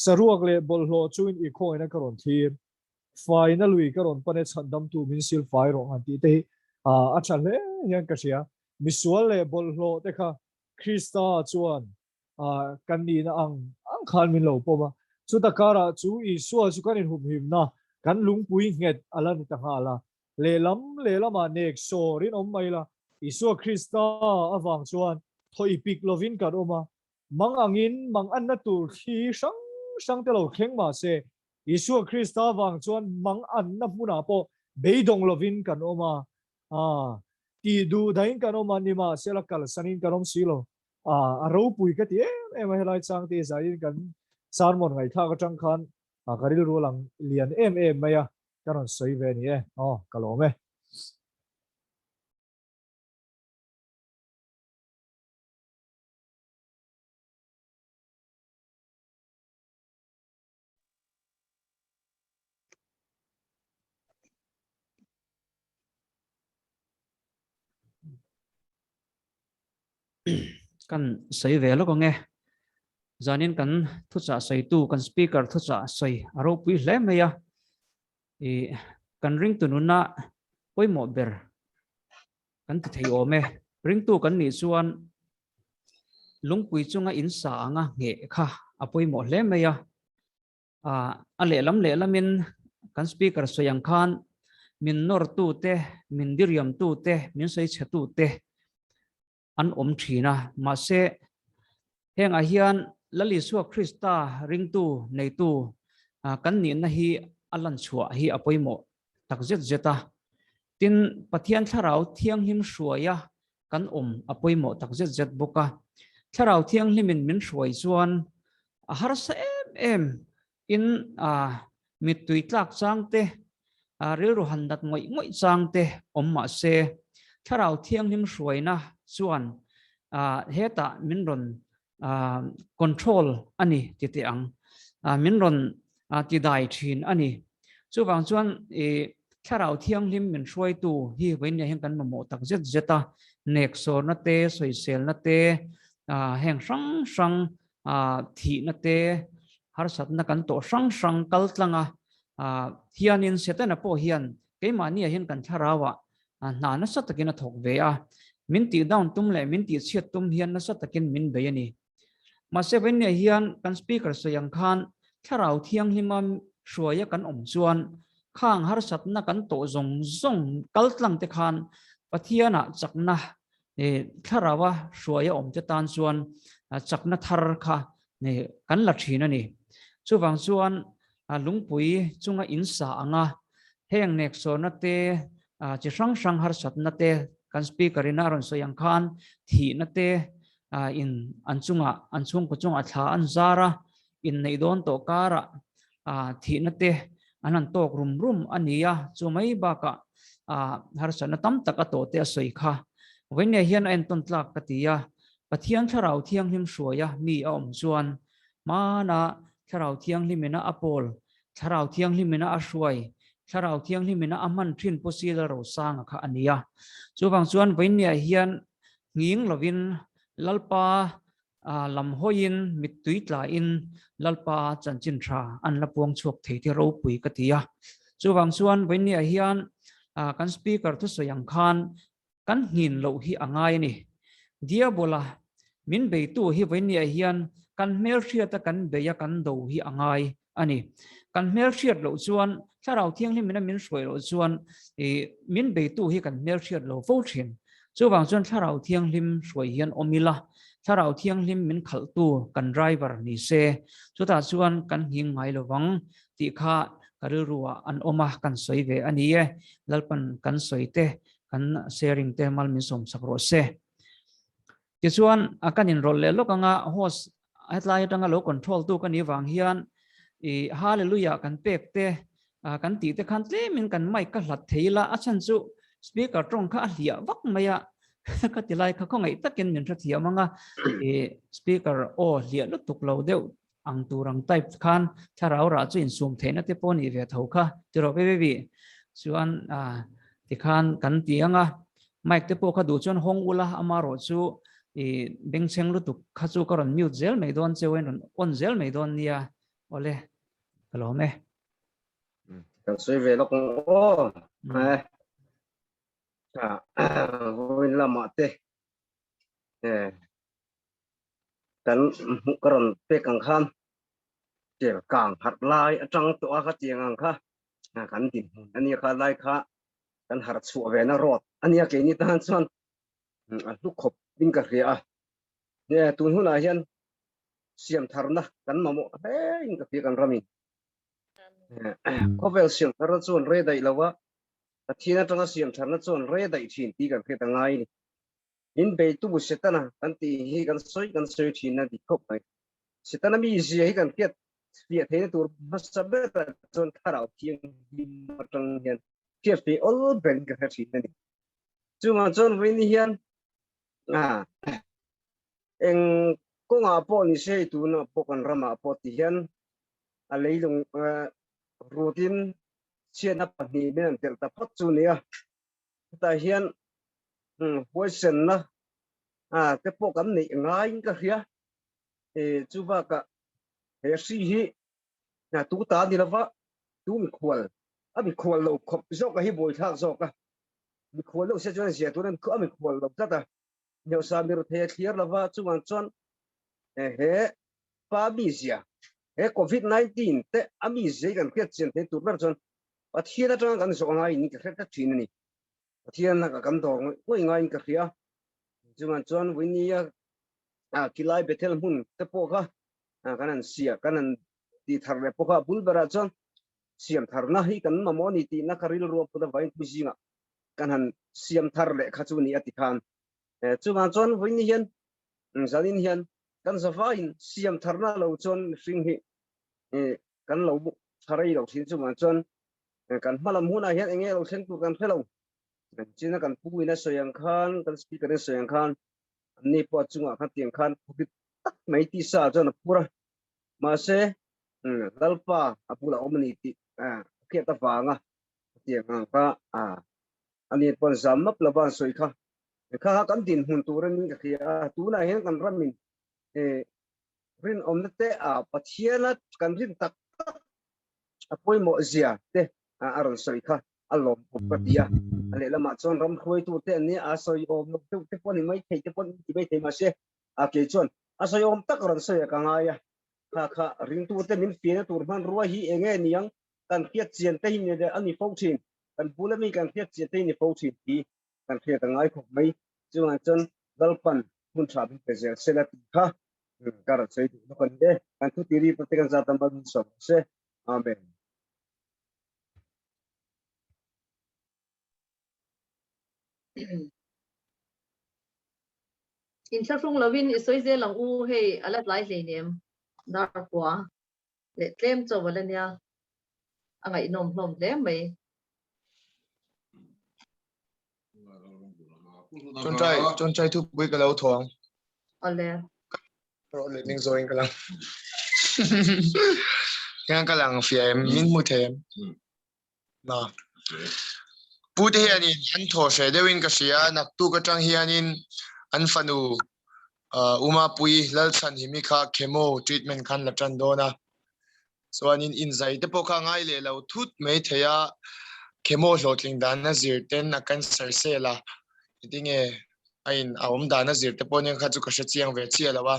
S8: Saruak leh bawlhhlawh chuin i khawina ka rawn thlir. Faina lui ka rawn pan e chhandamtu min sil fai rawh han tih te hi a tha hle hian ka hria. Misual leh bawlhhlawh te kha Krista chuan kan nihna ang ang khan min lo pawm a. Chuta karah chu Isua chu kan inhumhimna kan lungpui nghet a la ni ta nghal a. Lehlam lehlamah nek sawrin awm mai la, Isua Krista avang chuan thawi pik lovin kan awm a. Mang angin mang anna tur thli hrang hrang te lo thleng mah se, Isua Krista avang chuan mang anna hmunah pawh beidawng lovin kan awm a. Tih duh dahin kan awm a, nimahsela kalsanin kan awm si lo. A ropui ka ti em em a, helai chang te zaiin kan sermon ngaihthlak atang khan ka rilru a lang lian em em mai a, ka rawn sawi ve a ni e. Aw, ka lawm e.
S3: Kan sawi ve lawk ang e. Zanin kan thuchah sawitu, kan speaker thuchah sawi a ropui hle mai a. I kan ringtu nuna pawimawh ber kan ti thei awm e. Ringtu kan nih chuan lungpui chunga in sa anga ngheh kha a pawimawh hle mai a. A lehlam lehlamin kan speaker sawi ang khan min nawrtu te, min diriamtu te, min sawichhetu te an awm thin a. Mahse, hengah hian Lal Isua Krista ringtu neitu kan nihna hi a lanchhuah hi a pawimawh tak zet zet a. Tin, Pathian Thlarau Thianghlim hruaia kan awm a pawimawh tak zet zet bawk a. Thlarau Thianghlimin min hruai chuan a harsa em em in mittui tlak chang te, rilru han nat ngawih ngawih chang te awm mah se, Thlarau Thianghlim hruaina chuan hetah min rawn control a ni ti teh ang, min rawn ti dai thin a ni. Chuvang chuan Thlarau Thianghlim min hruaitu hi vawiin hian kan mamawh tak zet zet a, neksawrna te, sawiselna te, heng hrang hrang thihna te, harsatna kan tawh hrang hrang kal tlang a, hianin Setana pawh hian keimahniah hian kan thlarauah hna nasa takin a thawk ve a, min tih down tum leh min tih chhiat tum hian nasa takin min bei a ni. Mahse vawiinniah hian kan speaker sawi ang khan Thlarau Thianghlima hruaia kan awm chuan khang harsatna kan tawh zawng zawng kal tlang te khan Pathianah chakna Thlaraua hruaia awm te tan chuan chakna thar kha kan la thin a ni. Chuvang chuan lungpui chunga in sa anga heng neksawrna te chi hrang hrang harsatna te kan speaker in a rawn sawi ang khan thihna te in an chungah an chhungkaw chungah thla an zar a, inneih dawn tawh karah thihna te an han tawk rum rum a ni a, chu mai bakah harsatna tam tak a tawh te a sawi kha. Vawinia hian a entawn tlak ka ti a, Pathian Thlarau Thianghlim hruaia mi a awm chuan hmana Thlarau Thianghlimina a pawl, Thlarau Thianghlimina a hruai, Thlarau Thianghlimina a hman thin Pu Sila Rosanga kha a ni a. Chuvang chuan vawinia hian nghing lovin Lalpa lam hawiin mittui tlain Lalpa chanchin tha an la puang chhuak thei te ropui ka ti a. Chuvang chuan vawinia hian kan speaker thusawi ang khan kan nghin loh hi a ngai a ni. Diabola Min beitu hi vawinia hian kan hmelhriata kan beia kan do hi a ngai a ni. Kan hmelhriat loh chuan Thlarau Thianghlim ina min hruai loh chuan min beitu hi kan hmelhriat lo fo thin. Chuvang chuan Thlarau Thianghlim hruai hian awm ila, Thlarau Thianghlim min khalhtu kan driver ni se, chutah chuan kan nghing ngai lovang tih kha ka rilruah an awm a, kan sawi ve a ni e. Lalpan kan sawi te, kan sharing te mal min sawmsak rawh se. Tichuan, a kan inrawlh leh lawk anga host hetlai atanga lo control tu ka nih vang hian i hallelujah kan pek te kan tih te khan tlemin kan mic ka hlat thei ila a chhan chu speaker tawng kha a hliah vak mai a ka ti lai kha khawngaih takin min hrethiam anga i speaker aw hliah lutuk lo deuh ang tur ang type khan thlarau rah chu insum theihna te pawh nih ve tho kha tiraw baby chuan tikhan kan ti anga mic te pawh kha duh chuan hawng ula ama rawh chu i bengchheng lutuk kha chu ka rawn mute zel mai dawn cheu in rawn on zel mai dawn nia awle ka lawm e.
S10: Kan sawi ve lawk ang aw. Vawiin lamah te kan hmuh ka rawn pek ang khan tel kang harh lai atang tawh a khatiang ang kha kan dinhmun ania kha lai kha kan harh chhuah ve na road ania keini tan chuan a hlu khawp in ka hria a nge tun hunah hian siam tharna kan mamawh hle in ka hria kan ramin khawvel siam tharna chuan re daih lo a Pathian atanga siam tharna chuan re daih thin tih kan hriat a ngai a ni. In beitu Setana kan tih hi kan sawi kan sawi thin a dik khawp mai. Setana mizia hi kan hriat fiah theihna tur hmasa berah chuan Thlarau Thianghlim atang hian hriat fiah awl berin ka hre thin a ni. Chungah chuan vawiin hian eng kawngah pawh ni se tunah pawh kan ramah pawh ti hian a leilung rutin chhiatna pahnih min an telh ta phawt chu nia. Hetah hian huaisenna te pawh kan neih ngaiin ka hria. Chu bakah he hri hi tu ta ni lova tu mikhual a mikhual lo khawp zawk a hi buaithlak zawk a. Mikhual deuh se chuan zia tur a mikhual lo tlat a. Heusa miruthei a thlir lova chuvang chuan he pa mizia he covid 19 te a mizia hi kan hriat chian thei tur ber chuan Pathian atanga kan zawh ngaiin ka hre tlat thin a ni. Pathian a kan dawr ngawih ngawih ngaiin ka hria. Chuvang chuan Winia khilai Bethel hmun te pawh kha kan han sia, kan han tih thar leh pawh kha bul berah chuan siam tharna hi kan mamawh a ni tihna kha rilru a put avangin thu zingah kan han siam thar leh kha chu ni a ti khan. Chuvang chuan Wini hian zanin hian kan zavaiin siam tharna lo chuan mihring hi kan lo tha rei lo thin chuvang chuan kan hmalam hunah hian enge lo thleng tur kan hre lo. China kan pu in a sawi ang khan kan speaker in a sawi ang khan anni pawh a chungah khan tiang khan phupit tak mai tisa chuan a phur a. Mahse Lalpa a bulah awm a ni tih a hriat avanga tiang ang kha ani pawn zam map lova an sawi kha. Kha kha kan dinhmun tur anin ka hria a, tunah hian kan ramin rinawmna te a Pathiana kan rin tak tak a pawimawh zia te a rawn sawi kha a lawm khawp ka ti a. A lehlamah chuan ram hruaitu te an nia, a sawi awm lo deuh te pawh ni mai thei te pawh ni mai thei mahse a kei chuan a sawi awm tak a rawn sawi a ka ngai a. Kha kha ringtu te min fiahna tur hmanrua hi eng nge niang kan hriat chian te hi ni a ni fo thin, kan bula mi kan hriat chian te hi ni fo thin hi kan hriat a ngai khawp mai. Chuvangah chuan Lalpan hun tha min pe zel se la tih kha ka rawn sawi duh lawk a ni e. Kan thu tiri pawh te kan zat tam a min sawm se. Amen.
S5: Inthlahrung lovin i sawi zel ang u hei a la tlai hleinem dar kua leh tlem chaw a la nia a ngaihnawm hlawm hle mai.
S11: Chonchai chonchai thu pui ka lo thawng.
S5: Ole.
S11: Ro le ning zoin ka lang. Hian ka lang fia em min hmu thei em. Na. Pu te hianin an thaw hre deuhin ka hria naktuk atang hianin an fanu Uma Pui Lalchhan himi kha chemo treatment khan la tan dawn a. Chuanin inzai te pawh kha ngai leh lo thut mai thei a, chemo hlawhtling dan a zir ten a cancer cell a, engtinge A in a awm dan a zir te pawh nia kha chu ka hre chiang ve chiah lo a.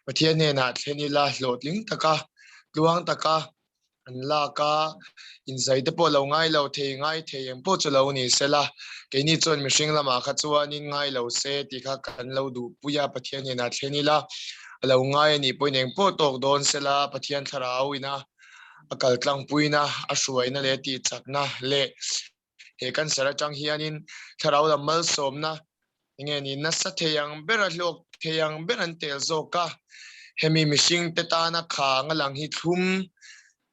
S11: Pathian hnenah thlen ila hlawhtling taka tluang taka an lak a, inzai te pawh lo ngai lo thei ngai thei eng pawh chu lo ni sela, keini chuan mihring lamah kha chuanin ngai lo se tih kha kan lo duhpui a, Pathian hnenah thlen ila a lo ngai a nih pawhin eng pawh tawk dawn sela, Pathian thlarau ina a kal tlangpuina, a hruaina leh tihchakna leh he cancer atang hianin thlarau lam malsawmna enge ni nasa thei ang ber a hlawk thei ang ber an tel zawk a, hemi mihring te tana khang a lang hi thlum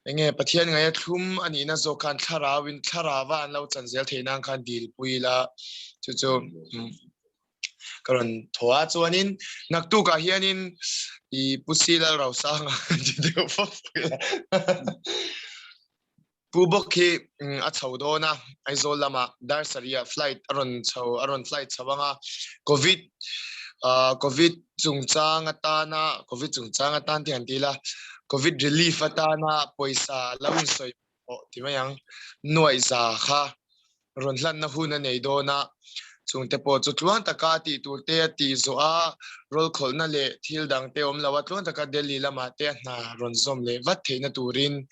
S11: enge Pathian ngaia thlum a nihna zawk khan thlarau in thlarava an lo chan zel theih nan khan dil pui ila chu chu ka rawn thaw a chuanin naktukah hianin i Pu Si Lalrosanga ti deuh fap ila. Pu bawk hi a chho dawn a, Aizawl lamah dar sarih ah flight a rawn chho a rawn flight chho ang a, Covid Covid chungchang atana Covid chungchang atan te han ti ila, Covid relief atana pawisa lo insawi pawh ti mai ang, nuaih za kha rawn hlanna hun a nei dawn a, chungte pawh chu tluang taka a tih tur te a tih zawh a, rawlkhawlhna leh thil dang te awm lo a, tluang taka Delhi lamah te a hna rawn zawm leh vat theihna turin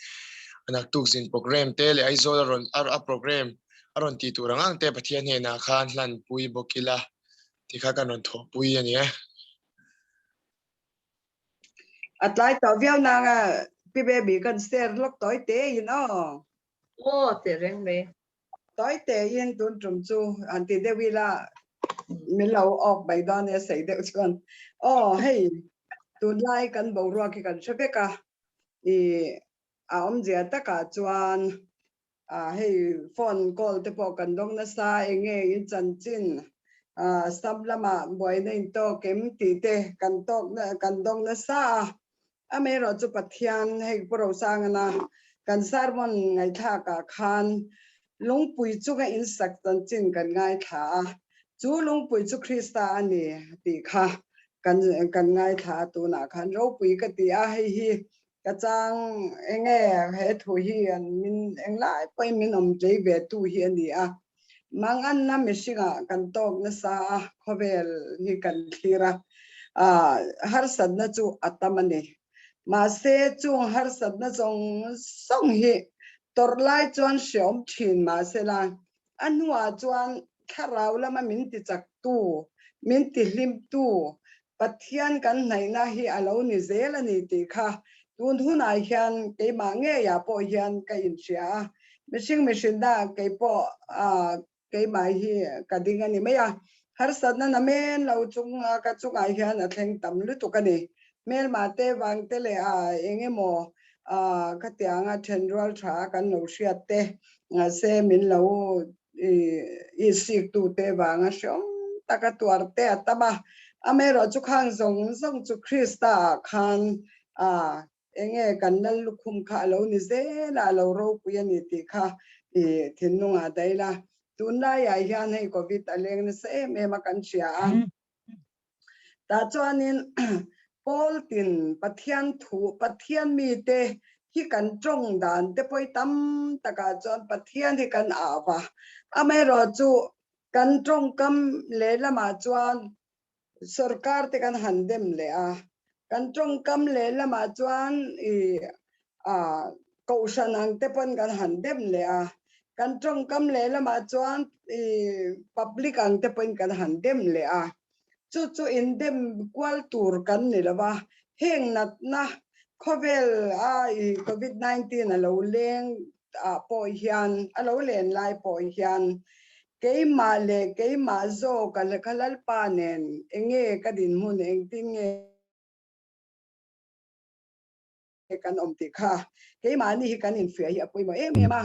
S11: a naktuk zin program te leh Aizawl a rawn a program a rawn tih tur ang ang te Pathian hnenah khan hlanpui bawk ila tih kha kan rawn thawhpui a ni e.
S2: A tlai tawh viau nanga Pi Baby kan share lawk tawi te in aw.
S5: Aw teh reng mai.
S2: Tawi te in tun tum chu an ti deuh ila min lo awk mai dawn e sei deuh chuan aw hei tunlai kan boruak hi kan hre vek a i a awmzia takah chuan hei phone call te pawh kan dawng nasa enge in chanchin sam lamah buaina in tawk em tih te kan tawk kan dawng nasa a Amaherawh chu Pathian hei Pu Rosangana kan sermon ngaihthlak ah khan lungpui chunga in sak chanchin kan ngaithla a, chu lungpui chu Krista a ni tih kha kan kan ngaithla a tunah khan ropui ka ti a, hei hi ka chang enge he thu hi an min englai pawhin min awm tlei ve tu hi a ni a, manganna mihringah kan tawk nasa a, khawvel hi kan thlir a, harsatna chu a tam a ni. Mahse, chung harsatna zawng zawng hi tawrh lai chuan hreawm thin mahsela, a hnuah chuan thlarau lama min tichaktu, min tihlimtu Pathian kan hnaihna hi a lo ni zel a ni tih kha tun hunah hian keimah ngeiah pawh hian ka inhria a, mihring mihrinna kei pawh keimah hi ka ding a ni mai a, harsatna na men lo chunga ka chungah hian a thleng tam lutuk a ni. Hmelmah te vang te leh a eng emaw khatianga thenrual tha kan lo hriat te se min lo i siktute vanga hreawm taka tuar te a tam a, amaherawh chu khang zawng zawng chu Krista ah khan enge kan lal lukhum kha a lo ni zel a, a lo ropui a ni tih kha i thinlungah daih la. Tunlaiah hian hei Covid a leng nasa em em a kan hria a. Tah chuanin Paul tin Pathian thu, Pathian mite hi kan tawng dan te pawh hi tam takah chuan Pathian hi kan au va. Amaherawh chu kan tawngkam lehlamah chuan sorkar te kan han dem leh a, kan tawngkam lehlamah chuan i kohhran ang te pawn kan han dem leh a, kan tawngkam leh lamah chuan i public ang te pawhin kan han dem leh a, chu chu indem kual tur kan ni lo va, heng natna khawvel a i covid 19 a lo leng ah pawh hian a lo len lai pawh hian keimah leh keimah zawk a lehkha Lalpa nen enge ka dinhmun engtin nge kan awm tih kha keimahni hi kan infiah hi a pawimawh em em a.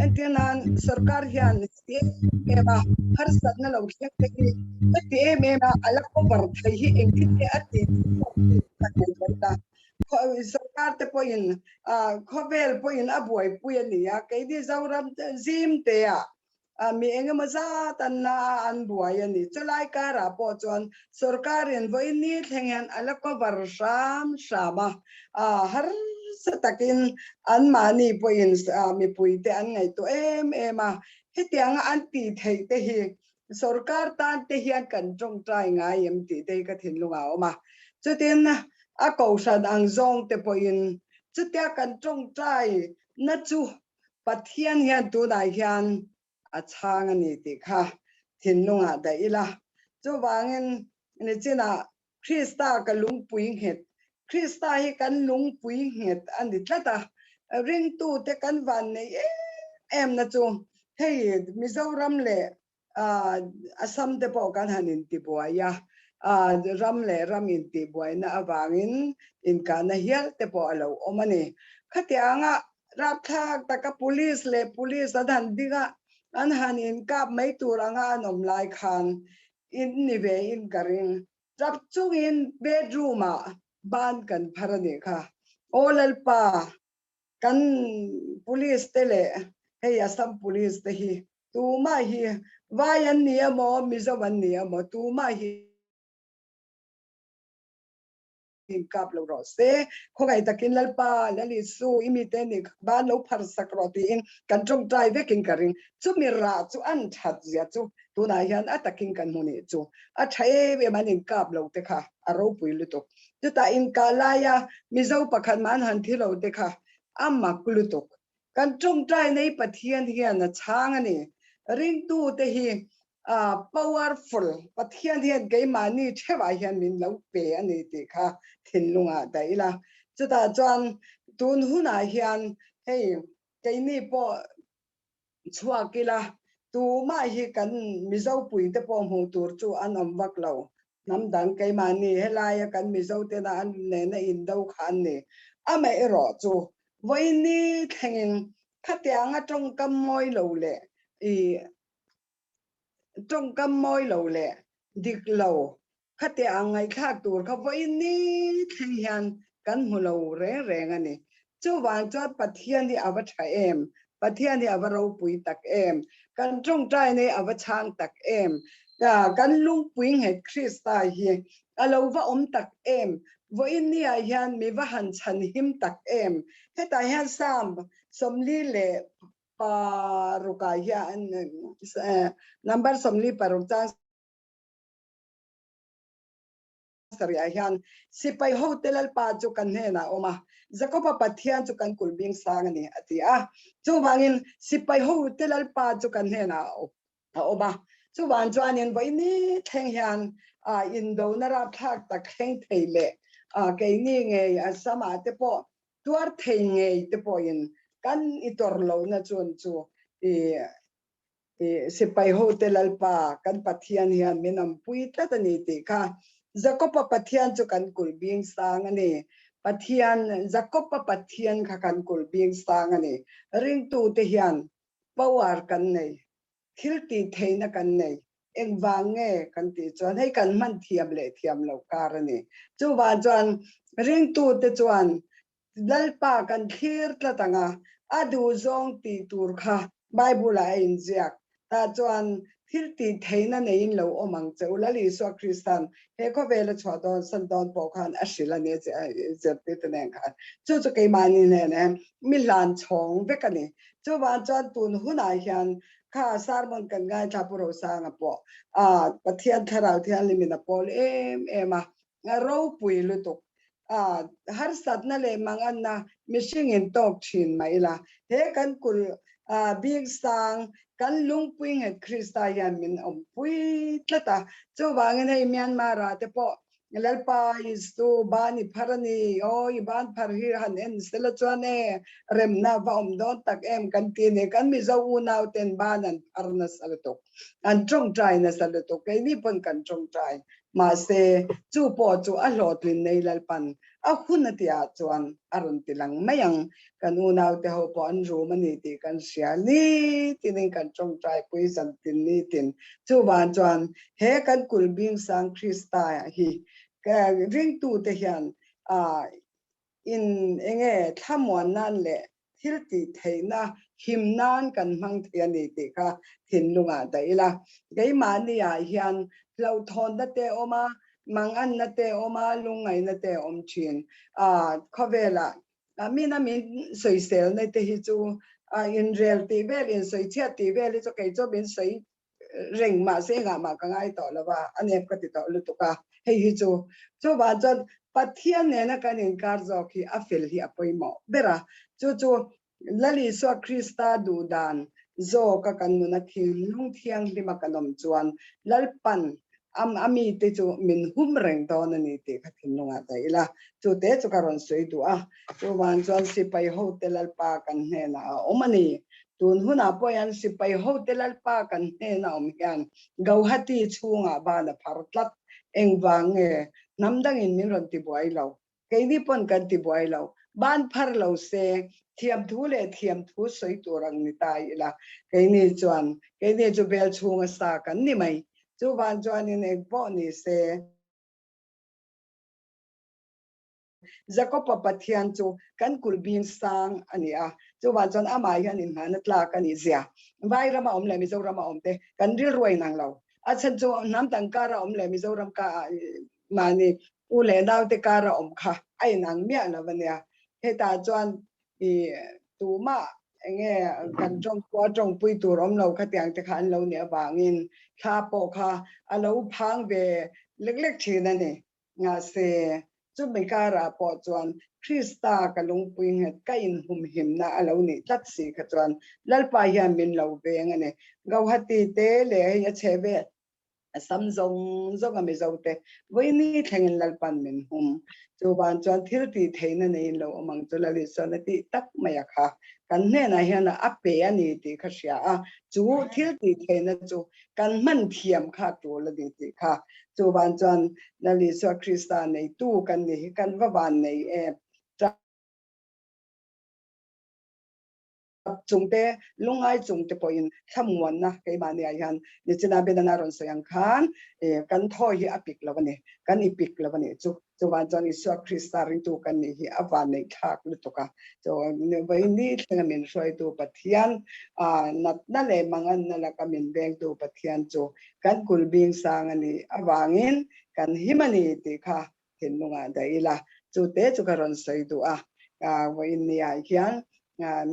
S2: Entir nan sorkar hian heti em em a harsatna lo thleng te hi heti em em a a la cover thei hi engtin nge a tih pawh kan ngaihtuah ila. Sorkar te pawhin khawvel pawhin a buaipui a ni a, keini Zoram zim te ah mi engemaw zat an la a, an buai a ni. Chulai karah pawh chuan sorkarin vawiin ni thleng hian a la cover hram hram a, harsa takin anmahni pawhin mipuite an ngaihtuah em em a. Hetianga an tih theih te hi Sorkar tan te hian kan tawngtai ngai em tih te hi ka thinlung ah a awm a. Chutin a kohhran ang zawng te pawhin chutia kan tawngtai na chu Pathian hian tunah hian a chhang a ni tih kha thinlung ah dah ila. Chuvangin nichinah Krista ka lungpui nghet, Krista hi kan lungpui nghet a ni tlat a, ringtute kan vannei em em na chu hei Mizoram leh Assam te pawh kan han intibuai a, ram leh ram intihbuaina avangin inkahna hial te pawh a lo awm a ni. Khatianga rapthlak taka police leh police an han ding a, an han inkap mai tur anga an awm lai khan in ni ve in ka ring. Tap chungin bedroom ah ban kan phar a nih kha. Aw Lalpa, kan police te leh hei Assam police te hi tumah hi vai an ni emaw Mizo an ni emaw tumah hi in kap lo rawh se. Khawngaih takin Lalpa, Lal Isu, i mite nih ban lo phar sak rawh tiin kan tawngtai vekin ka ring. Chumi rah chu an that zia chu tunah hian a takin kan hmu nih chu. A tha em em an inkap lo te kha a ropui lutuk. Chutah inkah laia Mizo pakhat mah an han thi lo te kha a mak lutuk. Kan tawngtai nei Pathian hian a chhang a ni. Ringtute hi powerful Pathian hian keimahni theuhah hian min lo pe a ni tih kha thinlungah dah ila. Chutah chuan tun hunah hian hei keini pawh chhuak ila tumah hi kan Mizo puite pawh hmuh tur chu an awm vak lo. Hnam dang keimahni helaia kan Mizo tena an nena indo kha an ni. Amaherawh chu vawiini thlengin khatianga tawngkam mawi lo leh i tawngkam mawi lo leh dik lo khatiang ang ngaihthlak tur kha vawiini thleng hian kan hmu lo reng reng a ni. Chuvang chuan Pathian hi a va tha em? Pathian hi a va ropui tak em? Kan tawngtai nei a va chhang tak em? Kan lungpui nghet Krista hi a lo va awm tak em? Vawiini ah hian mi va han chhan him tak em? Hetah hian Psalm 46 ah hian number 46 chang sarih ah hian sipai hote Lalpa chu kan hnenah a awm a, Jakoba Pathian chu kan kulh bing sang a ni a ti a. Chuvangin sipai hote Lalpa chu kan hnenah a awm a. Chuvang chuanin vawiini thleng hian indona rapthlak tak thleng thei leh keini ngei Assam-ah te pawh tuar thei ngei te pawhin kan i tawrh lohna chun chu i sipai hote Lalpa kan Pathian hian min awmpui tlat a ni tih kha Jakob-a Pathian chu kan kulh bing sang a ni. Pathian, Jakob-a Pathian kha kan kulh bing sang a ni. Ringtute hian power kan nei, thil tih theihna kan nei. Engvang nge kan tih chuan hei kan hman thiam leh thiam lo kar a ni. Chuvang chuan ringtute chuan Lalpa kan thlir tlat ang a, a duhzawng tih tur kha Bible-ah a inziak. Tah chuan thil tih theihna neiin lo awm ang che u. Lal Isua Krista'n he khawvela chhuah dawn san dawn pawh khan a hrilh a ni a zirtirte nen khan. Chu chu keimahni hnenah mi hlan chhawng vek a ni. Chuvang chuan tun hunah hian kha sermon kan ngaithla Pu Rosanga pawh Pathian Thlarau Thianghlimin a pawl em em a, ropui lutuk. Harsatna leh manganna mihringin tawk thin mah ila, he kan kulh bik sang kan lungpui nghet Krista hian min awmpui tlat a. Chuvangin hei Myanmar-ah te pawh Lalpa Isu ban i phar a ni, aw i ban phar hi han en sela chuan e remna va awm dawn tak em kan ti a ni. Kan Mizo unau ten ban an phar nasa lutuk, an tawngtai nasa lutuk, keini pawn kan tawngtai. Mahse chu pawh chu a hlawhtlin nei Lalpan a hun a tihah chuan a rawn ti lang mai ang. Kan unau te ho pawh an rum a ni tih kan hria nitinin kan tawngtai pui zan tin nitin. Chuvang chuan he kan kulh bing sang Krista hi ringtute hian in enge thlamuan nan leh thil tih theihna him nan kan hmang thei a ni tih kha thinlungah dah ila. Keimahni ah hian hlauhthawnna te a awm a, manganna te a awm a, lungngaihna te a awm thin. Khawvelah mina min sawiselna te hi chu inrel tih vel, insawichhiat tih vel hi chu kei chu min sawi. reng mahse engah mah ka ngai tawh lo a, a nep ka ti tawh lutuk a, hei hi chu chuvang chuan Pathian nena kan inkar zawk hi a fel hi a pawimawh ber a, chu chu Lal Isua Krista duhdan zawka kan nuna thinlung thianghlima kan awm chuan Lalpan a mite chu min hum reng dawn a ni tih kha thinlungah dah ila, chute chu ka rawn sawi duh a. Chuvang chuan sipai hote Lalpa kan hnenah a awm a ni. Tun hunah pawh hian sipai hote Lalpa kan hnena awm hian Gauhati chhungah ban a phar tlat. Engvang nge hnam dangin min rawn tibuai lo? Keini pawn kan tibuai lo. Ban phar lo se, thiamthu leh thiamthu sawi tur ang ni ta ila, keini chuan keini chu bel chhunga sa kan ni mai. Chuvang chuanin eng pawh ni se. Jakob-a Pathian chu kan kulh bing sang a ni a, chuvang chuan amah hian inhmahna tlak a nih zia. Vai rama awm leh Mizorama awm te kan rilru a inang lo. A chhan chu hnam dang kara awm leh Mizoram ka mahni u leh naute kara awm kha a inang miah lo a nia. Hetah chuan i tumah enge kan tawng pawh a tawngpui tur awm lo khatiang te kha an lo nih avangin thla pawh kha a lo phang ve lek lek thin a ni. Mahse, chumi karah pawh chuan Krista ka lungpui nghet ka inhumhimna a lo nih tlat si kha chuan Lalpa hian min lo veng a ni. Gauhati te leh hei a chhe vel a sam zawng zawng a Mizo te vawiini thlengin Lalpan min hum. Chuvang chuan thil tih theihna neiin lo awm ang chu Lal Isuan a tih tak mai a kha kan hnenah hian a pe a ni tih kha hria a, chu thil tih theihna chu kan hman thiam kha tul a ni tih kha. Chuvang chuan Lal Isua Krista neitu kan ni hi kan va van nei em. Chungte lungngai chungte pawhin thlamuanna keimahniah hian nichina Benana rawn sawi ang khan kan thaw hi a pik lo a ni, kan i pik lo a nih chu. Chuvang chuan Isua Krista ringtu kan nih hi a vanneih thlak lutuk a. Vawiin thlenga min hruaitu Pathian, natna leh manganna laka min vengtu Pathian chu kan kulh bing sang a nih avangin kan him a ni tih kha thinlungah dah ila. Chute chu ka rawn sawi duh a, vawiin niah hian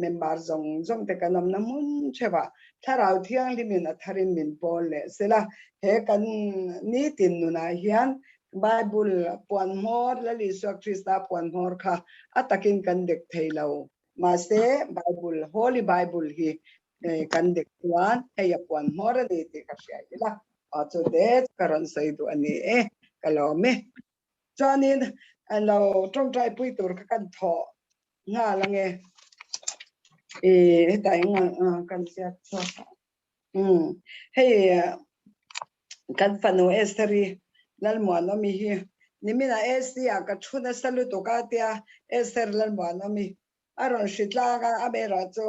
S2: member zawng zawng te kan awmna hmun theuhah Thlarau Thianghlimin a tharin min pawl leh sela, he kan nitin nunah hian Bible puan hmawr, Lal Isua Krista puan hmawr kha a takin kan dek thei lo. Mahse, Bible, Holy Bible hi kan dek chuan hei a puan hmawr a ni tih ka hria ila. Aw chute chu ka rawn sawi duh a ni e, ka lawm e. Chuanin lo tawngtai pui tur kha kan thawh nghal ange. I heta eng kan ziak chhuak a. Hei kan fanu Esther-i Lalmuanawmi hi niminah AC ah ka thu nasa lutuk a tia Esther Lalmuanawmi a rawn hri tlang a, amaherawh chu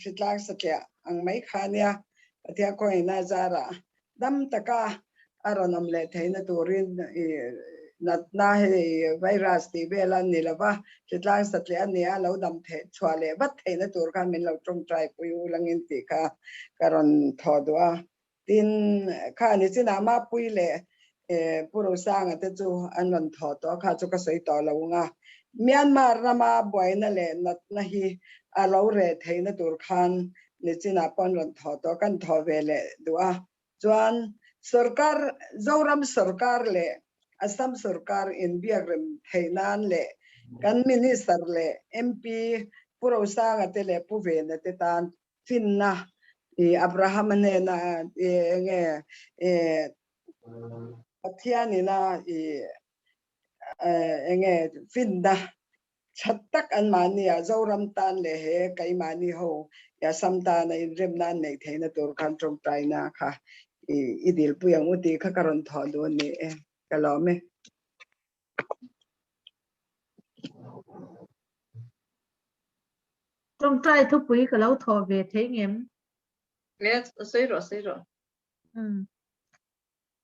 S2: hri tlang satliah ang mai kha nia Pathian khawngaihna zarah dam taka a rawn awm leh theihna turin i natna hei virus tih vel a ni lova, hritlang satliah a nia lo dam theih chhuah leh vat theihna tur khan min lo tawngtai pui u langin tih kha ka rawn thawh duh a. Tin, kha ni chinah Mapui leh Pu Rosanga te chu an rawn thawh tawh a, kha chu ka sawi tawh lo ang a. Myanmar rama buaina leh natna hi a lo reh theihna tur khan ni chinah pawh an rawn thawh tawh, kan thawh ve leh duh a. Chuan sorkar, Zoram sorkar leh Assam sorkar inbiak rem theih nan leh kan Minister leh MP Pu Rosanga te leh Pu Vena te tan finna i Abraham-a hnena i enge i Pathianina i enge finna tha tak anmahni ah Zoram tan leh he keimahni ho i Assam tana inremna an neih theihna tur khan tawngtaina kha i dilpui ang u tih kha ka rawn thawh duh a ni e, ka lawm e.
S4: Tawngtai thupui ka lo thawh ve thei ngem?
S5: Nge, sawi rawh, sawi rawh.
S4: Umm.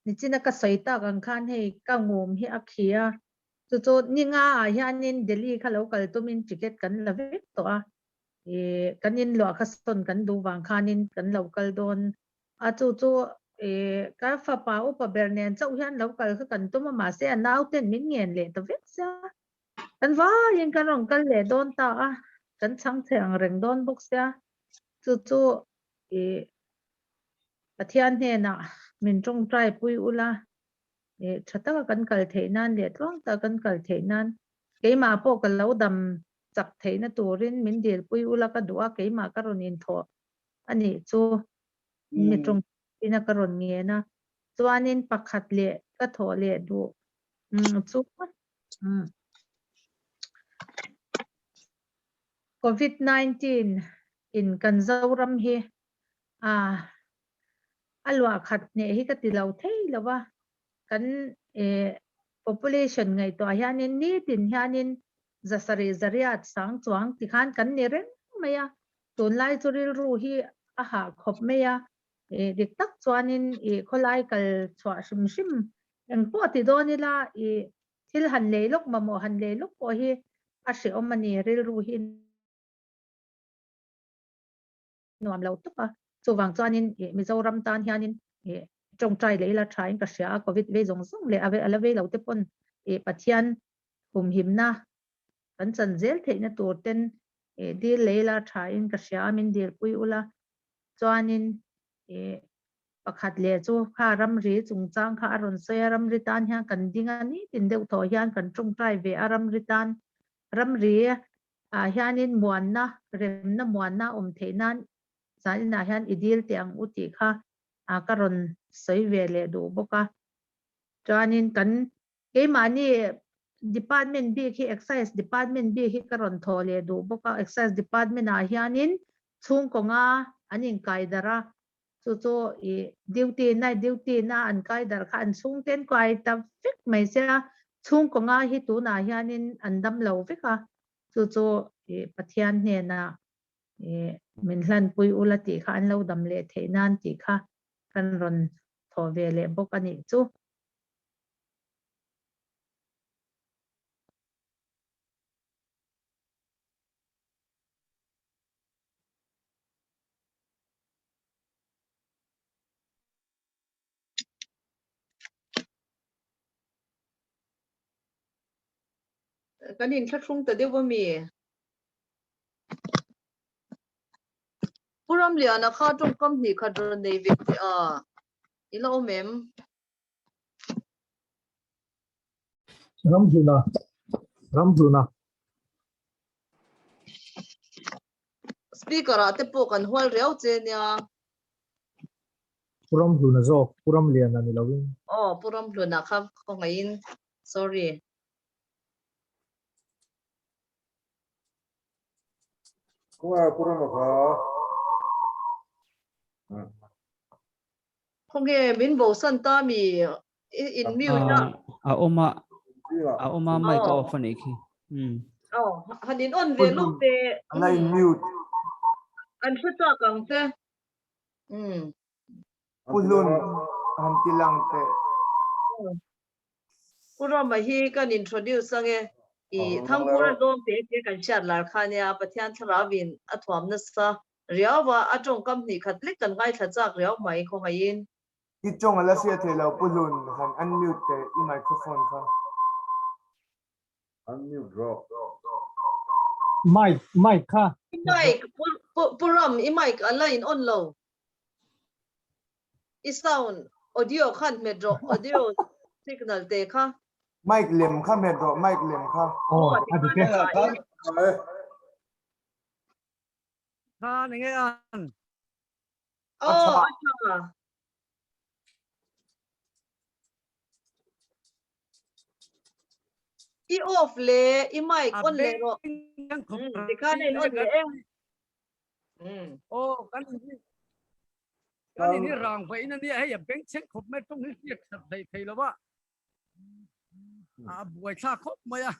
S4: Nichina ka sawi tak ang khan hei ka ngum hi a khi a, chu chu ni nga ah hianin Delhi kha lo kal tumin ticket kan la vek tawh a, ih kan inluah kha sawn kan duh vang khanin kan lo kal dawn a, chu chu ih ka fapa upa ber nen chauh hian lo kal kha kan tum a, mahse a nauten min ngen leh ta vek sia. Kan vaiin kan rawn kal leh dawn ta a, kan chhang chhe ang reng dawn bawk sia, chu chu ih. Pathian hnenah min tawngtai pui ula, tha taka kan kal theih nan leh tluang taka kan kal theih nan keimah pawh ka lo dam chak theihna turin min dil pui ula ka duh a, keimah ka rawn inthawh a nih chu mi tawngtaina ka rawn ngen a. Chuanin pakhat leh ka thawh leh duh chu Covid 19 in kan Zoram hi a a luah khat hneh hi ka ti lo thei lo va, kan population ngaihtuah hianin nitin hianin zasarih zariat sang chuang tikhan kan ni reng mai a, tunlai chu rilru hi a hah khawp mai a, dik tak chuanin khawlai kal chhuah hrim hrim engpawh ti dawn ila thil han lei lawk mamawh han lei lawk pawh hi a hrehawm a ni rilru hi. Nuam lo tuk a, chuvang chuanin Mizoram tan hianin tawngtai leh ila thain ka hria a, Covid vei zawng zawng leh a la vei lo te pawn Pathian humhimna kan chan zel theihna tur ten dil leh ila thain ka hria a, min dilpui ula chuanin pakhat leh chu kha ramri chungchang kha a rawn sawi a, ramri tan hian kan ding a nitin deuh tawh hian kan tawngtai ve a, ramri tan ramri ah hianin muanna, remna muanna awm theih nan zaninah hian i dil teh ang u tih kha ka rawn sawi ve leh duh bawk a. Chuanin kan keimahni department bik hi Excise department bik hi ka rawn thawh leh duh bawk a. Excise department ah hianin chhungkaw nga an inkai darh a, chu chu i duty night duty na an kai darh kha an chhungten kai ta vek mai sia chhungkaw nga hi tunah hianin an dam lo vek a chu chu i Pathian hnenah i min hlanpui ula tih kha an lo dam leh theih nan tih kha kan rawn thawh ve leh bawk a nih chu.
S5: Kan inthlahrung ta deuh a mi? Pu Ramliana kha tawngkam hnih khat rawn nei ve teh a, i la awm em?
S8: Ramhluna, Ramhluna.
S5: Speaker ah te pawh kan hual riau che nia.
S8: Pu Ramhluna zawk, Pu Ramliana ni lo in.
S5: Aw, Pu Ramhluna kha khawngaihin, sorry.
S6: Khawngaih Pu Rama kha.
S5: Khawnge min bosan ta mi in mute a.
S3: A awm a, a awm a mic a off a nih khi.
S5: Aw, han in on ve lawk te.
S12: An la in mute.
S5: An hre chak ang che.
S12: Pu Hlun han ti lang teh.
S5: Pu Rama hi kan introduce ange. I Thangkura zawng te te kan hriat lar kha nia Pathian thlarau in a thuam nasa riau a, a tawngkam hnih khat lek kan ngaithla chak riau mai khawngaihin.
S12: I tawng a la hriat thei lo Pu Hlun han unmute teh i microphone kha.
S6: Unmute rawh.
S8: Mic mic kha.
S5: I mic Pu Pu Ram i mic a la in on lo. I sound audio khan hmet rawh audio signal te kha.
S12: Mic lem kha hmet rawh mic lem kha.
S8: Aw a dik e.
S13: Kha ni nge an.
S5: Aw a tha. I off le i mic on le rawh. Tikhan a in on leh e.
S13: Aw kan in hi kan in hi rang vaih in ania hei a bengchheng khawp mai tawng hi hriat that hleih thei lo a. A buaithlak khawp mai a.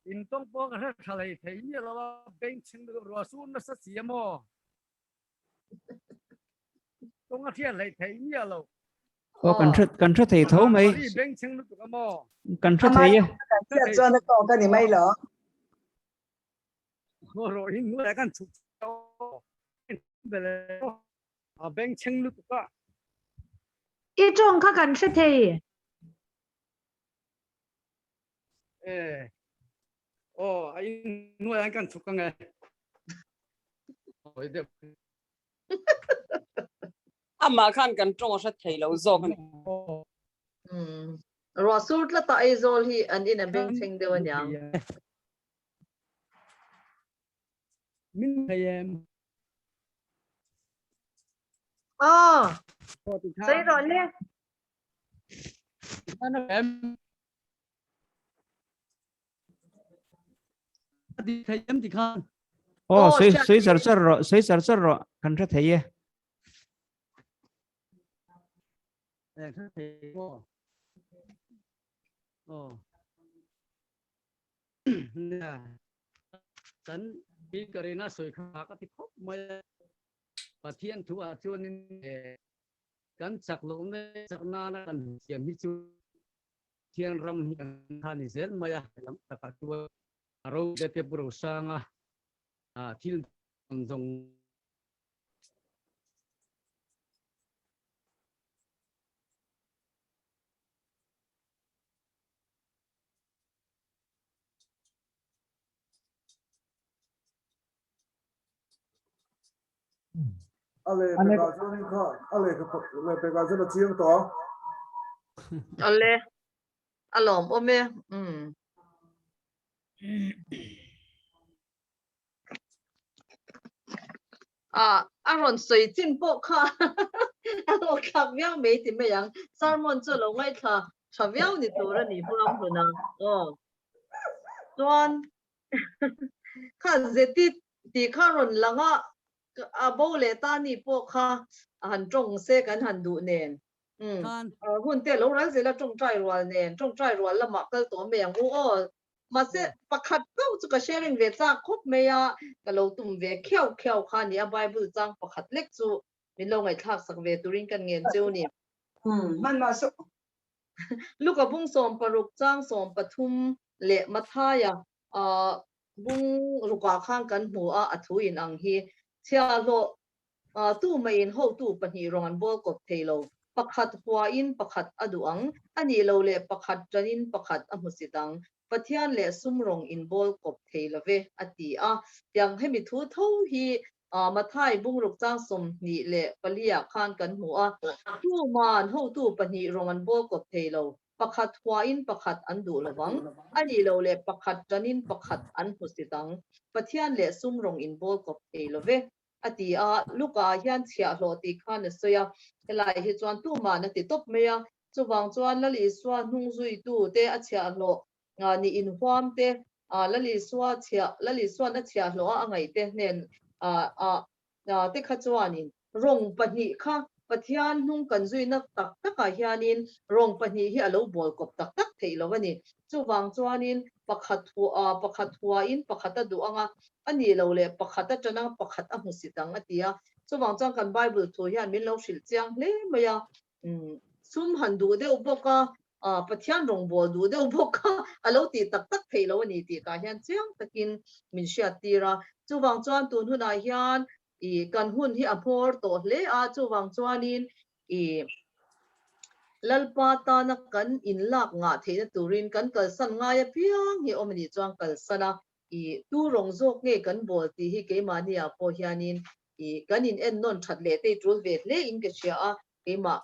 S13: In tawng pawh ka hre tha hlei thei miah lo a bengchheng ruah sur nasa si a maw. Tawng a hriat hlei thei miah lo.
S3: Aw kan hre kan hre thei tho mai.
S13: Bengchheng lutuk a maw.
S3: Kan hre thei e.
S2: Kan hriat chuan a tawk a ni mai lo.
S13: Rawh hi hnuaiah kan chhuk a bengchheng lutuk a.
S4: I tawng kha kan hre thei.
S13: E aw a in hnuaiah kan chhuk ang e.
S14: Amah khan kan tawng a hre thei lo zawk a ni.
S5: Umm. Ruah sur tlata Aizawl hi an in a bengchheng deuh aniang.
S13: Min thei em?
S5: Aw. Sawi rawh le.
S13: Ti thei em ti khan.
S3: Aw, sawi sawi char char rawh, sawi char char rawh, kan hre thei e.
S13: Eh, hre thei maw? Aw. Nia. Kan speaker in a sawi kha ka ti khawp mai a. Pathian thu ah chuanin kan chak lohna chak nana kan siam hi chu Pathian ram hi kan tha ni zel mai a. Lam takah chuan a ro te te pu Rosanga thil dang zawng
S6: A leh pekah chuan in kha a leh leh pekah chuan a chiang tawh a.
S5: Ale a lawm awm e. Um. A a rawn sawi chin pawh kha a lo thlak viau mai ti mai ang. Sermon chu lo ngaithla tha viau ni tur a ni huang hun ang. Aw. Chuan kha zeti tih kha rawn lang a, a bo leh ta ni pawh kha a han tawng se kan han duh nen. Umm. Hun te lo ral zel a tawngtai rual nen, tawngtai rual lamah kal tawh mai ang u aw. Mahse pakhat chauh chu ka sharing ve chak khawp mai a, ka lo tum ve khiau khiau kha a ni a, Bible chang pakhat lek chu min lo ngaihthlak sak ve turin kan ngen cheu ni.
S2: Hman mah suh.
S5: Luka bung 16 chang 13 leh Mathaia bung rukah khan kan hmu a, a thu in ang hi. Chhiahhlawh tu maiin hotu pahnih rawng an bawl kawp thei lo. Pakhat huain pakhat a duh ang, a nih lo leh pakhat tanin pakhat a hmusit ang. Pathian leh sum rawng in bawl kawp thei lo ve, a ti a. Tiang hemi thu tho hi Mathai bungruk chang 24 ah khan kan hmu a. Tuman hotu pahnih rawng an bawl kawp thei lo. Pakhat huain pakhat an duh lo vang, a nih loh leh pakhat tanin pakhat an hmusit ang. Pathian leh sum rawng in bawl kawp thei lo ve. A ti a, Luka ah hian chhiahhlawh tih khan a sawi a, helai hi chuan tuman a ti tawp mai a, chuvang chuan Lal Isua hnung zuitu te a chhiahhlawh ni inhuam te, Lal Isua chhiah, Lal Isuan a chhiahhlawh a a ngaih te hnen ah te kha chuanin rawng pahnih kha Pathian hnung kan zuina tak takah hianin rawng pahnih hi a lo bawl kawp tak tak theih lo a ni. Chuvang chuanin pakhat hua, pakhat huain pakhat a duh ang a, a nih lo leh pakhat atana pakhat a hmusit ang a ti a. Chuvang chuan kan Bible thu hian min lo hrilh chiang hle mai a. Sum han duh deuh bawk a, Pathian rawngbawl duh deuh bawk a, a lo tih tak tak theih lo a ni tih tah hian chiang takin min hriattir a. Chuvang chuan tun hunah hian I kan hun hi a hmawr tawh hle a, chuvang chuanin i Lalpa tana kan inlak ngah theihna turin kan kalsan ngai apiang hi awm a nih chuan kalsan a, i tu rawng zawk nge kan bawl tih hi keimahni ah pawh hianin i kan in ennawn that leh te i tul ve hle in ka hria a, keimah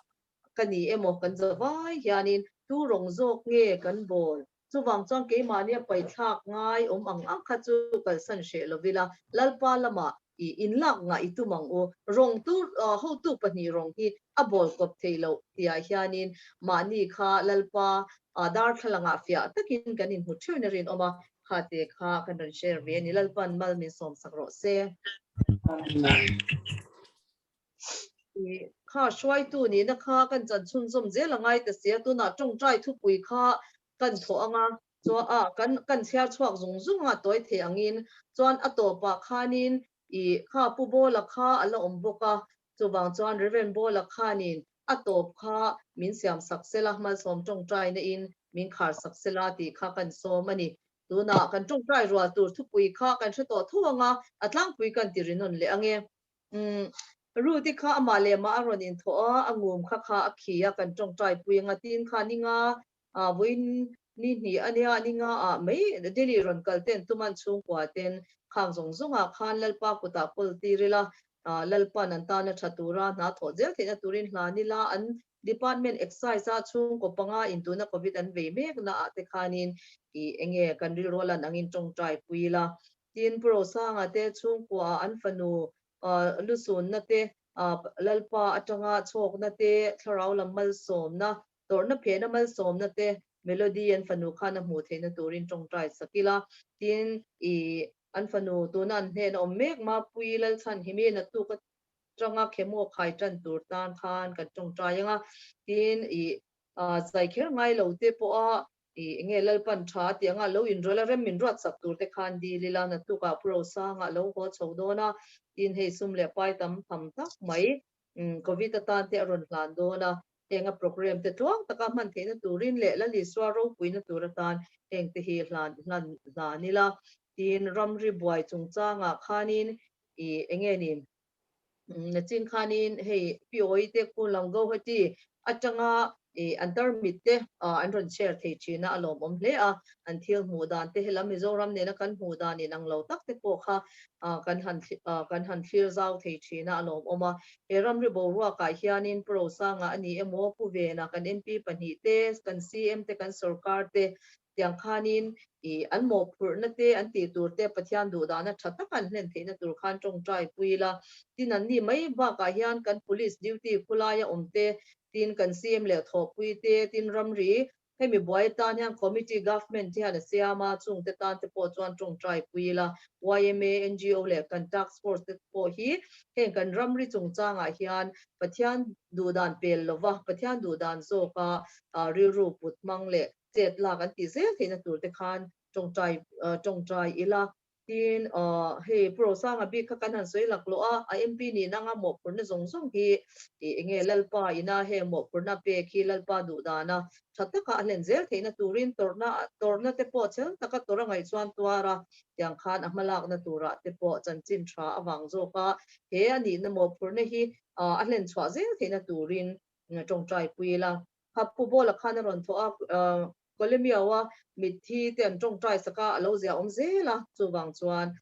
S5: ka ni emaw kan zavai hianin tu rawng zawk nge kan bawl Chuvang chuan keimahnia paithlak ngai awm ang ang kha chu kalsan hreh lovila, Lalpa lamah i inlak ngah i tum ang u. Rawng tu hotu pahnih rawng hi a bawl kawp thei loh tihah hianin mahni kha Lalpa darthlalangah fiah takin kan inhmu theuhin a rinawm a, kha te kha kan rawn share ve a ni. Lalpa'n mal min sawmsak rawh se. Kha hruaitu nihna kha kan chan chhunzawm zel a ngai ta sia, tunah tawngtai thupui kha kan thawh anga chuan a kan kan chhiar chhuak zung zung a tawi thei angin chuan a tawpah khanin i kha Pu Bawla kha a la awm bawk a, chuvang chuan Rev Bawla khanin a tawp kha min siam sak sela malsawm tawngtaina in min khar sak sela tih kha kan sawm a ni. Tunah kan tawngtai rual tur thupui kha kan hre tawh tho anga a tlangpui kan ti ri nawn leh ange. Umm Ruth-i kha amah leh amah a rawn inthawh a, a ngum kha kha a khi a, kan tawngtai pui anga tin kha ni nga ah vawiin ni hnih a nia, ni nga ah mai Delhi rawn kal ten tuman chhungkua ten khang zawng zawng ah khan Lalpa kutah kawl tir ila. Lalpan an tana tha tura hna thawh zel theihna turin hlan ila an Department Excise a chhungkaw panga in tuna Covid an vei mek na ah te khanin i enge kan rilru a lan angin tawngtai pui ila. Tin, Pu Rosanga te chhungkua ah an fanu lusunna te, Lalpa atanga chhawkna te, thlarau lam malsawmna, tawrhna phehna malsawmna te Melody an fanu khan a hmuh theihna turin tawngtai sak ila. Tin, i an fanu tuna an hnen a awm mek Mapuii Lalchhanhimi naktuk atanga khemaw khai tan tur tan khan kan tawngtai anga, tin i zai kher ngai lo te pawha i enge Lalpan tha a tih anga lo inrawlh a rem min ruat sak tur te khan dil ila naktukah Pu Rosanga a lo haw chho dawn a, tin hei sum leh pai tam tham tak mai Covid atan te a rawn hlan dawn a, Henga program te tluang taka hman theihna turin leh Lal Isua ropuina tur atan heng te hi hlan hlan hlan ila. Tin, ramri buai chungchangah khanin i enge ni nachin khanin hei POE te khu lam Guwahati atanga i an tarmit te an rawn share thei thin a, a lawmawm hle a. An thil hmuh dan te helam Mizoram nena kan hmuh dan inang lo tak te pawh kha kan han kan han thlir zau thei thin a, a lawmawm a. He ramri boruakah hianin Pu Rosanga a ni emaw, Pu Vena kan MP pahnihte, kan CM te, kan sorkar te tiang khanin ih an mawhphurhna te, an tih tur te Pathian duhdahna tha taka an hlen theihna tur khan tawngtai pui ila. Tin, an ni mai bakah hian kan police duty khulaia awm te, tin kan CM leh thawhpui te, tin ramri Hemi buai atan hian Committee Government hian a siam a, chungte tan te pawh chuan tawngtai pui ila, yma, ngo leh kan Task Force te pawh hi heng kan ramri chungchangah hian Pathian duhdan pel lova, Pathian duhdan zawka rilru put hmang leh chet lak an tih zel theihna tur te khan tawngtai tawngtai ila. Tin, hei Pu Rosanga bik kha kan han sawi laklawh a, a MP nih nanga mawhphurhna zawng zawng hi ih enge Lalpa ina heng mawhphurhna pek hi Lalpa duh dana tha taka a hlen zel theihna turin tawrhna tawrhna te pawh chhel taka tawrh a ngaih chuan tuar a, tiang khan a hmalakna turah te pawh chanchin tha avang zawk a, he a nihna mawhphurhna hi a hlen chhuah zel theihna turin tawngtai pui ila. Kha Pu Bawla khan a rawn thawh a, Kawlemiaua mitthi te an tawngtai sak a, a lo zia awm zel a, chuvang chuan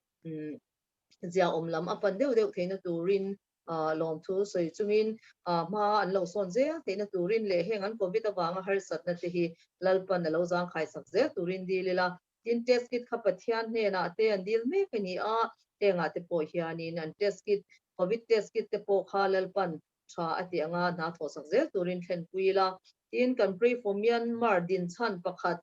S5: zia awm lam a pan deuh deuh theihna turin lawmthu sawi chungin hma an lo sawn zel theihna turin leh heng an Covid avanga harsatna te hi Lalpan a lo zangkhai sak zel turin dil ila. Tin, test kit kha Pathian hnenah te an dil mek a ni a, hengah te pawh hianin an test kit, Covid test kit te pawh kha Lalpan tha a tih anga hna thawhsak zel turin thlenpui ila. Tin, kan Pray for Myanmar din chhan pakhat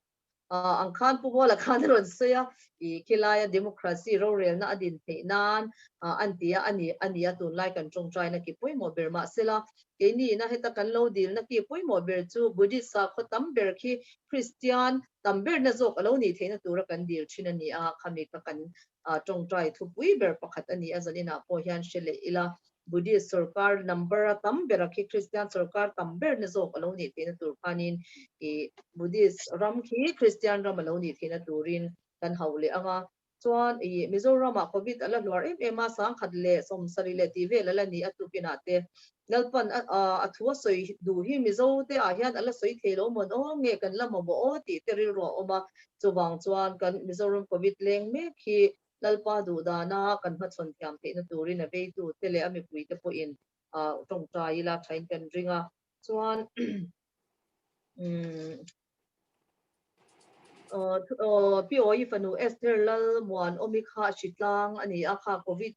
S5: ang khan Pu Bawla khan a rawn sawi a, i khilaia democracy rorelna a din theih nan an ti a, a ni a ni a tunlai kan tawngtaina ki pawimawh ber mahsela keini ina heta kan lo dilna ki pawimawh ber chu Buddhist sakhaw tam ber khi Christian tam berna zawk a lo nih theihna tura kan dil thin a ni a, khami kha kan tawngtai thupui ber pakhat a ni a, zaninah pawh hian hre leh ila. Buddhist sorkar number a tam ber a khi Christian sorkar tam ber na zawk a lo nih theihna tur khanin i Buddhist ram khi Christian ram a lo nih theihna turin kan hauh leh ang a. Chuan i Mizoram ah Covid a la hluar em em a, sangkhat leh sawmsarih leh tih vel a la ni a tukinah te Lalpan a thu a sawi duh hi Mizo te ah hian a la sawi thei lo mawn aw nge kan la mamawh aw tih te rilru a awm a. Chuvang chuan kan Mizoram Covid leng mek hi Lalpa duh dana kan hmachhawn thiam theihna turin a veitu te leh a mipui te pawhin tawngtai ila thain kan ring a. Chuan Pi Awi fanu Esther Lalmuanawmi kha hritlang a ni a, kha Covid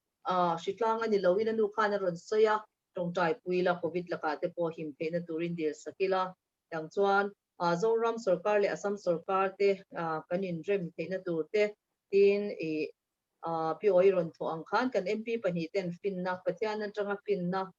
S5: hritlang a ni loin a nu khan a rawn sawi a, tawngtai pui ila Covid lakah te pawh him theihna turin dil sak ila. Tiang chuan Zoram sorkar leh Assam sorkar te kan inrem theihna tur te tin i Pi Awi rawn thawh ang khan kan MP pahnihten finna, Pathian atanga finna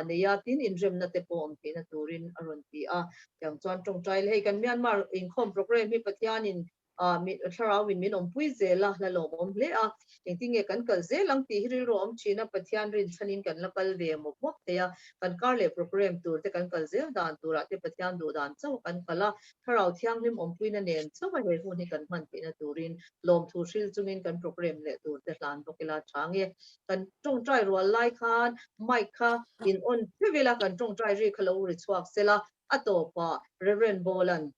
S5: nei a, tin inremna te pawh awm theihna turin a rawn ti a. Tiang chuan tawngtai leh hei kan Myanmar inkhawm program hi Pathianin Thlarau in min awmpui zel a, la lawmawm hle a. Engtin nge kan kal zel ang tih hi rilru a awm thin a, Pathian rinchhanin kan la kal ve mawp mawp thei a. Kan kar leh program tur te kan kal zel dan turah te Pathian duh dan chauh kan kal a, Thlarau Thianghlim awmpuina nen chauh a he hun hi kan hman theihna turin lawmthu hril chungin kan program leh tur te hlan bawk ila tha nge. Kan tawngtai rual lai khan mic kha in on theuh ila kan tawngtai ri kha lo ri chhuak sela a tawpah Rev. Bolan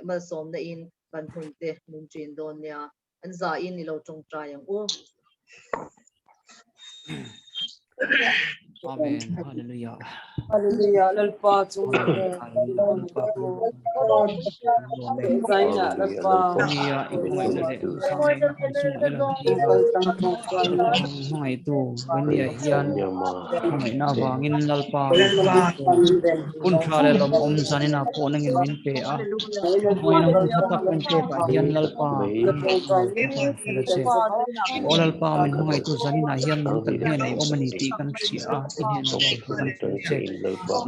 S5: malsawmna in kan hun te min ṭin dawn nia, an za in i lo tawngtai ang u.
S3: Amen. Hallelujah.
S14: Hallelujah. Lalpa chung Zaina Lalpa.
S3: Nia i hmangaihna leh zawngaihna kan chungah i lan tir a. Hmangaihtu Vania hian hmangaihna avangin Lalpa hun tha leh lawmawm zaninah pawh nangin min pe a. Hmangaihna hun tha tak min pekah hian Lalpa kan a che. Aw Lalpa min hmangaihtu zaninah hian nang kan hnenah i awm a ni tih kan hria a, i hnenah lawmthu kan hrilh che.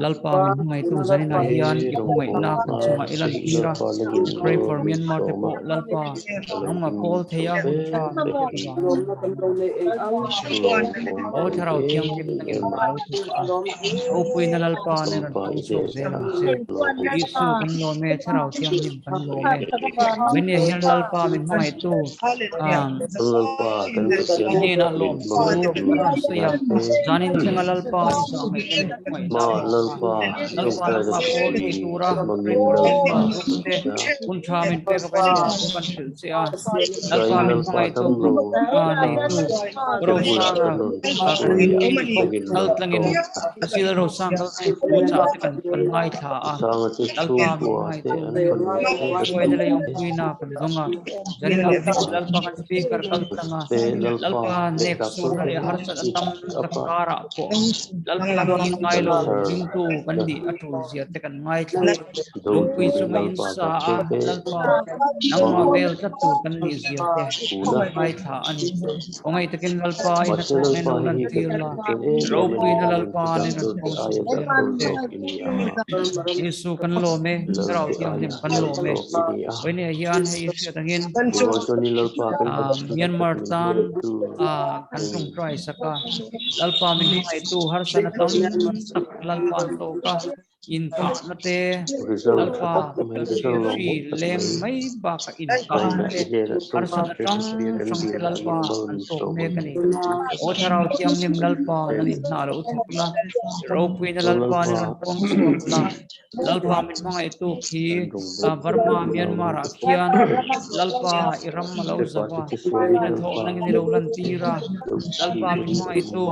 S3: Lalpa min hmangaihtu zaninah hian i hmangaihna kan chungah i lan tir a. Pray for Myanmar te pawh Lalpa nangmah kawl thei a hun tha min pek avangin Aw Thlarau Thianghlim nangin a lo thawk a, ropuina Lalpa nen rawn pawng chhuak zel ang che. Isu kan lawm e, Thlarau Thianghlim kan lawm e. Venia hian Lalpa min hmangaihtu i hnenah lawm chu a rawn sawi a, zanin thlenga Lalpa i zahngaihna leh hmangaihna avanga Lalpa nangmah pawl thei tura pray for Myanmar group te hun tha min pek avangin lawmthu kan hrilh che a. Lalpa min hmangaihtu neitu Rosanga kan hming pawh kal tlangin Cecil Rosang kal tlangin thu chah te kan ngaithla a. Lalpa min hmangaihtu hruaina leh awmpuina kan zawng a. Zanin ah pawh Lalpa kan speaker kal tlang a, Lalpa nek sawrna leh harsat a tam tak karah pawh Lalpa hming ngai lo ringtu kan nih a tul zia te kan ngaithla. Lungpui chunga in sa a, Lalpa nangmah vel tlat tur kan nih zia te kan ngaithla a ni. Khawngaih takin Lalpa in a thawhna in lo lan tir la, ropuina Lalpa nen rawn pawng chhuak zel ang che. Isu kan lawm e, Thlarau Thianghlim kan lawm e. Vawinia hian hei i hriat angin Myanmar tan kan tawngtai sak a, Lalpa min hmangaihtu harsatna tam tak Lalpa an tawk a, inkahna te, Lalpa hri leng mai bakah inkahna te, harsatna hrang hrang te Lalpa an tawk mek a ni. Aw Thlarau Thianghlim Lalpa nang inhnah loh thawk la, ropuina Lalpa ni rawn pawng chhuak la, Lalpa min hmangaihtu khi Burma, Myanmar ah khian Lalpa i ram a lo zo a, in a thawh nangin i lo lan tir a, Lalpa min hmangaihtu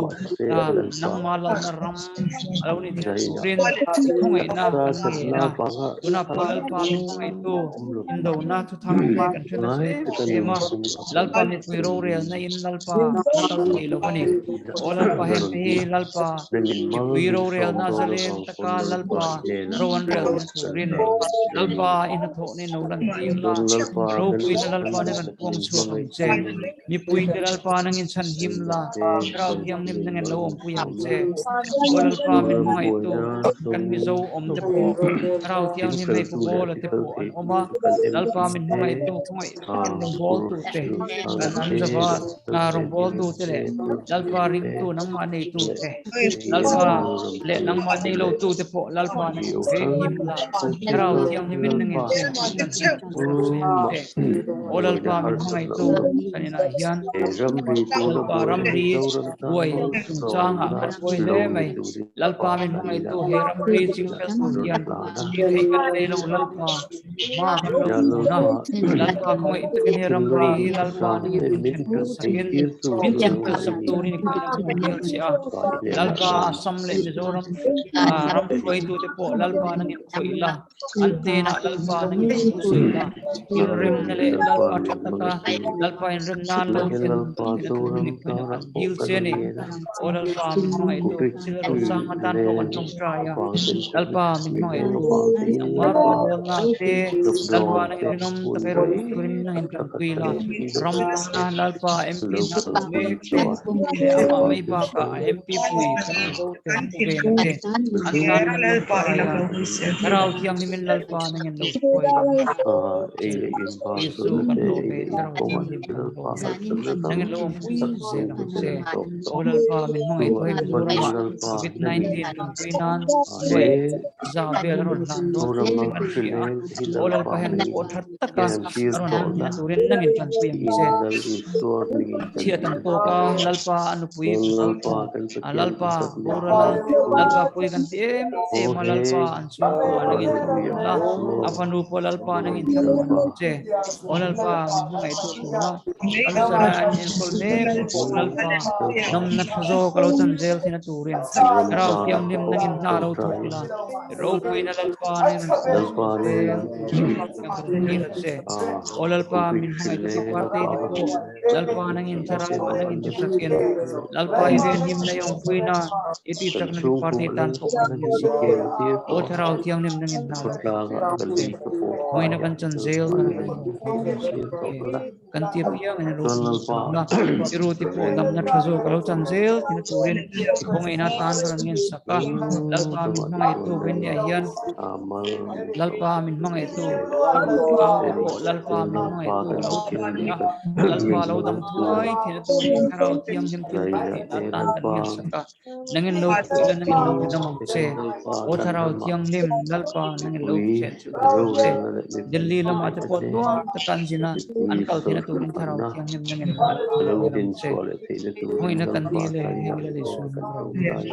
S3: nangma lalna ram a lo ni thei turin i khawngaihna kan ngen a, tunah pawh Lalpa min hmangaihtu indona thuthang te kan hre nasa em em a, Lalpa mipui rorelna in Lalpa a kal thei lo a ni. Aw Lalpa heng te hi Lalpa mipui rorelna zalen taka Lalpa ro an rel thei turin Lalpa i hnathawh nen lo lan tir la, ropuina Lalpa nen rawn puang chhuak ang che. Mipui te Lalpa nangin chhan him la, Thlarau Thianghlim nangin lo awmpui ang che. Aw Lalpa min hmangaihtu kan Mizo awm te pawh Thlarau Thianghlim hei Pu Bawla te pawh an awm a, Lalpa min hmangaihtu khawngaih takin rawngbawltu te kan an zava rawngbawltu te leh Lalpa ringtu nangmah neitu te Lalpa leh nangmah nei lotu te pawh Lalpa nangin veng him la, Thlarau Thianghlimin nangin chenpui nan him tur a sawi ang che. Aw Lalpa min hmangaihtu kan inah hian Lalpa ramri buai chungchangah kan buai hle mai. Lalpa min hmangaihtu he ramri chingfel tur hian tih theih kan nei lo Lalpa hma kan lo hmun a. Lalpa khawngaih takin he ramri hi Lalpa nangin min then fel sakin min then fel sak turin i khawngaih a hmu hmel che a. Lalpa Assam leh Mizoram ram hruaitute pawh Lalpa nangin khawih la. An hnenah Lalpa nangin thu sawi la, inremna leh Lalpa tha taka Lalpa inrem nan lo thlen thlen a tum ni khawiah kan dil che a ni. Aw Lalpa min hmangaihtu thil rosang atan pawh kan tawngtai a, Lalpa min hmangaihtu nangmah rawngbawlna te Lalpa nangin rinawm taka i rawn turin nangin tanpui la, ram tana Lalpa MP hna thawk mek te leh amah mai bakah a MP pui kan Mizo te pu ve na te an tan kan tawngtai a. Thlarau Thianghlimin Lalpa nangin lo hruai lo Isu kan lawm e, Thlarau Thianghlim kan lawm e, nangin lo awmpui zel ang che. Aw Lalpa min hmangaih thuai Mizoramah Covid 19 tanpui nan nuai za vel a rawn hlan dawn tih te kan hria a, aw Lalpa hian pawh tha taka a rawn hlan thina turin nangin tanpui ang che. Chhiat an tawk a, Lalpa a nupui pasal a Lalpa boral a, Lalpa pui kan ti em em a, Lalpa an chhungkua nangin thlamuan la, a fanu pawh Lalpa nangin thlamuan ang che. Aw Lalpa min hmangaihtu tuna cancer a an enkawl mek te pawh Lalpa damna tha zawk a lo chan zel thina turin Thlarau Thianghlim nangin hna lo thawk la, ropuina Lalpa nen rawn puang zel turin kan dil a che. Aw Lalpa min hmangaihtu party te pawh Lalpa nangin Thlarau ah nangin tisakin Lalpa i venhimna i awmpuina i tihchakna hi party tan pawh kan hmu sak a. Aw Thlarau Thianghlim nangin hna lo thawk zel ang che. Hawina kan chan zel kan kan ti apiang in a ropui sak la. I ruti pawh damna tha zawk a lo chan zel tina turin i khawngaihna tan ka rawn ngen sak a. Lalpa min hmangaihtu Venia hian Lalpa min hmangaihtu ka au te pawh Lalpa min hmangaihtu a lo tha thei a. Lalpa lo dam thuai thina turin Thlarau Thianghlim thil tih theihna atan kan ngen sak a. Nangin lo pui la, nangin lo tidam ang che. Aw Thlarau Thianghlim, Lalpa, nangin lo chen chilh ta ang che. Delhi lamah te pawh tluang taka an zin a, an kal theihna turin Thlarau Thianghlim nangin lo chen ang che. Hawina kan dil e, heng Lal Isua hming ropui ah.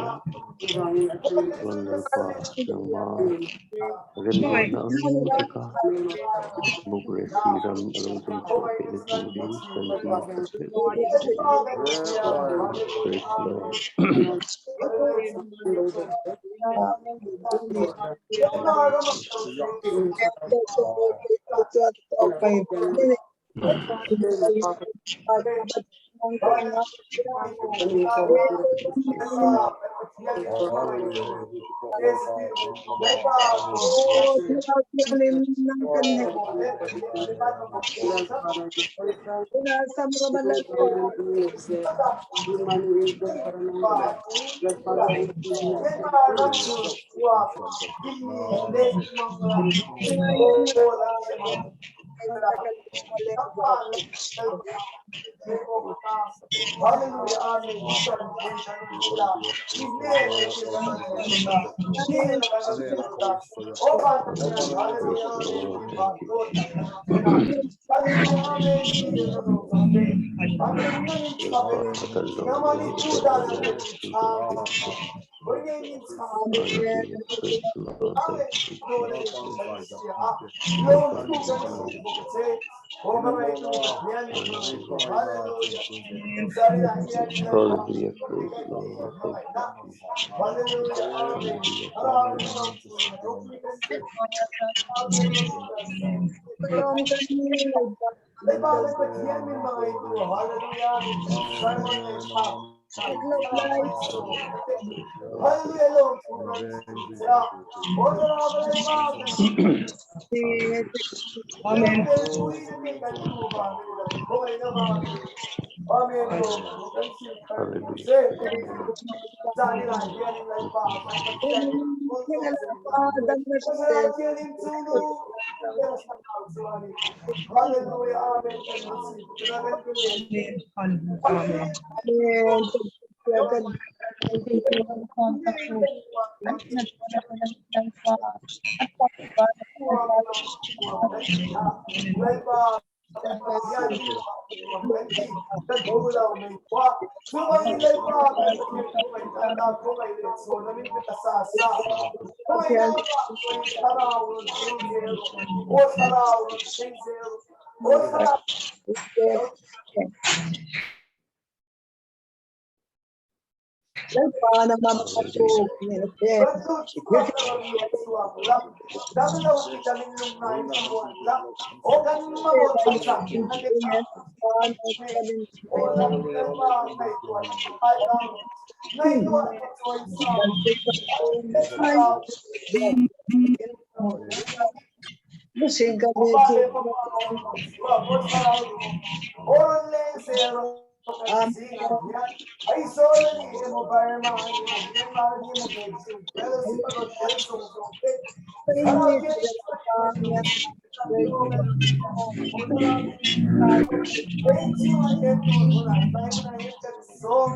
S12: Zawng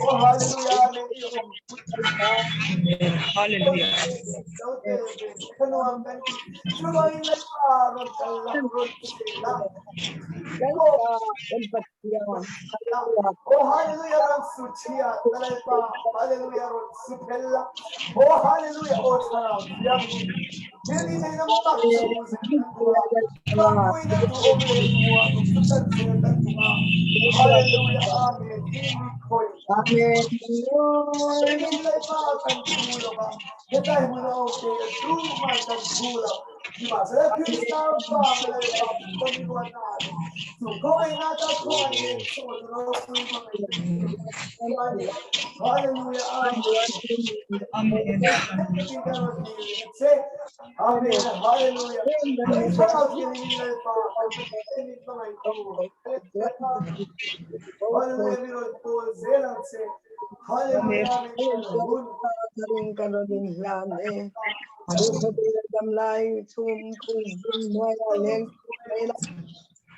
S12: Oh hallelujah amen i awm
S15: Amen. Hallelujah.
S12: Lo tel ve thlanuam kan ti chuvangin Lalpa rawn kal la rawn ti ve la
S2: Lalpa kan Pathian hallelujah.
S12: Oh hallelujah rawn su chhia na Lalpa hallelujah rawn su phel la Oh hallelujah aw thlarau thianghlim thil ni thei na mak chu hmu zel kan duh a Ropui na duhawm leh muan chu kan zel kan duh a Hallelujah Amen i mi khawih
S2: Amen
S12: Engin Lalpa kan phu lo va hetlai hmun a awm te duhman kan phu lo nimahsela Krista vanga Lalpa kan ruatna ah te chu khawngaihna ta khawngaih leh sawn ropui hmangaih te a ni Hallelujah Amen Takin ka rawn dil a che Amen Hallelujah Thlarau Thianghlim Lalpa kan Pathian min hmangaihtu Hallelujah mi rawn pawl zel ang che Hallelujah Amen kan hun
S2: Tharin kan rawn inhlan e. Khawvel dam lai chhum pui zing hnuaiah leng mai la.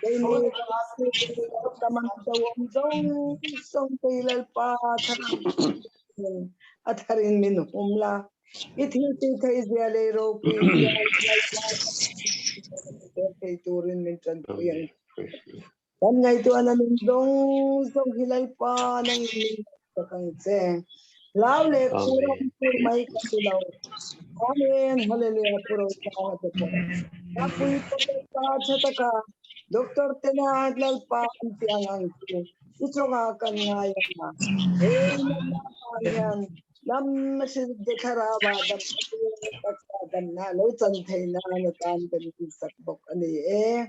S2: Keini tamang to awm zawng zawng te Lalpa tharin a tharin min hum la. I thil tih theih zia leh ropui zia Lalpa thei turin min tanpui ang. Kan ngaihtuahna min zawng zawng hi Lalpa nangin min ngaihsak ang che. Hlau leh khur awm tur mai ka ti lo. Amen Hallelujah Pu Rosanga te pawh. Ka pui pawh Lalpa tha taka Doctor tena Lalpa an tih ang ang chu i chungah kan ngai ang a. He natna avang hian Lam hrilhte thlarau ah dam taksa damna lo chan thei nan atan kan insak bawk a ni e.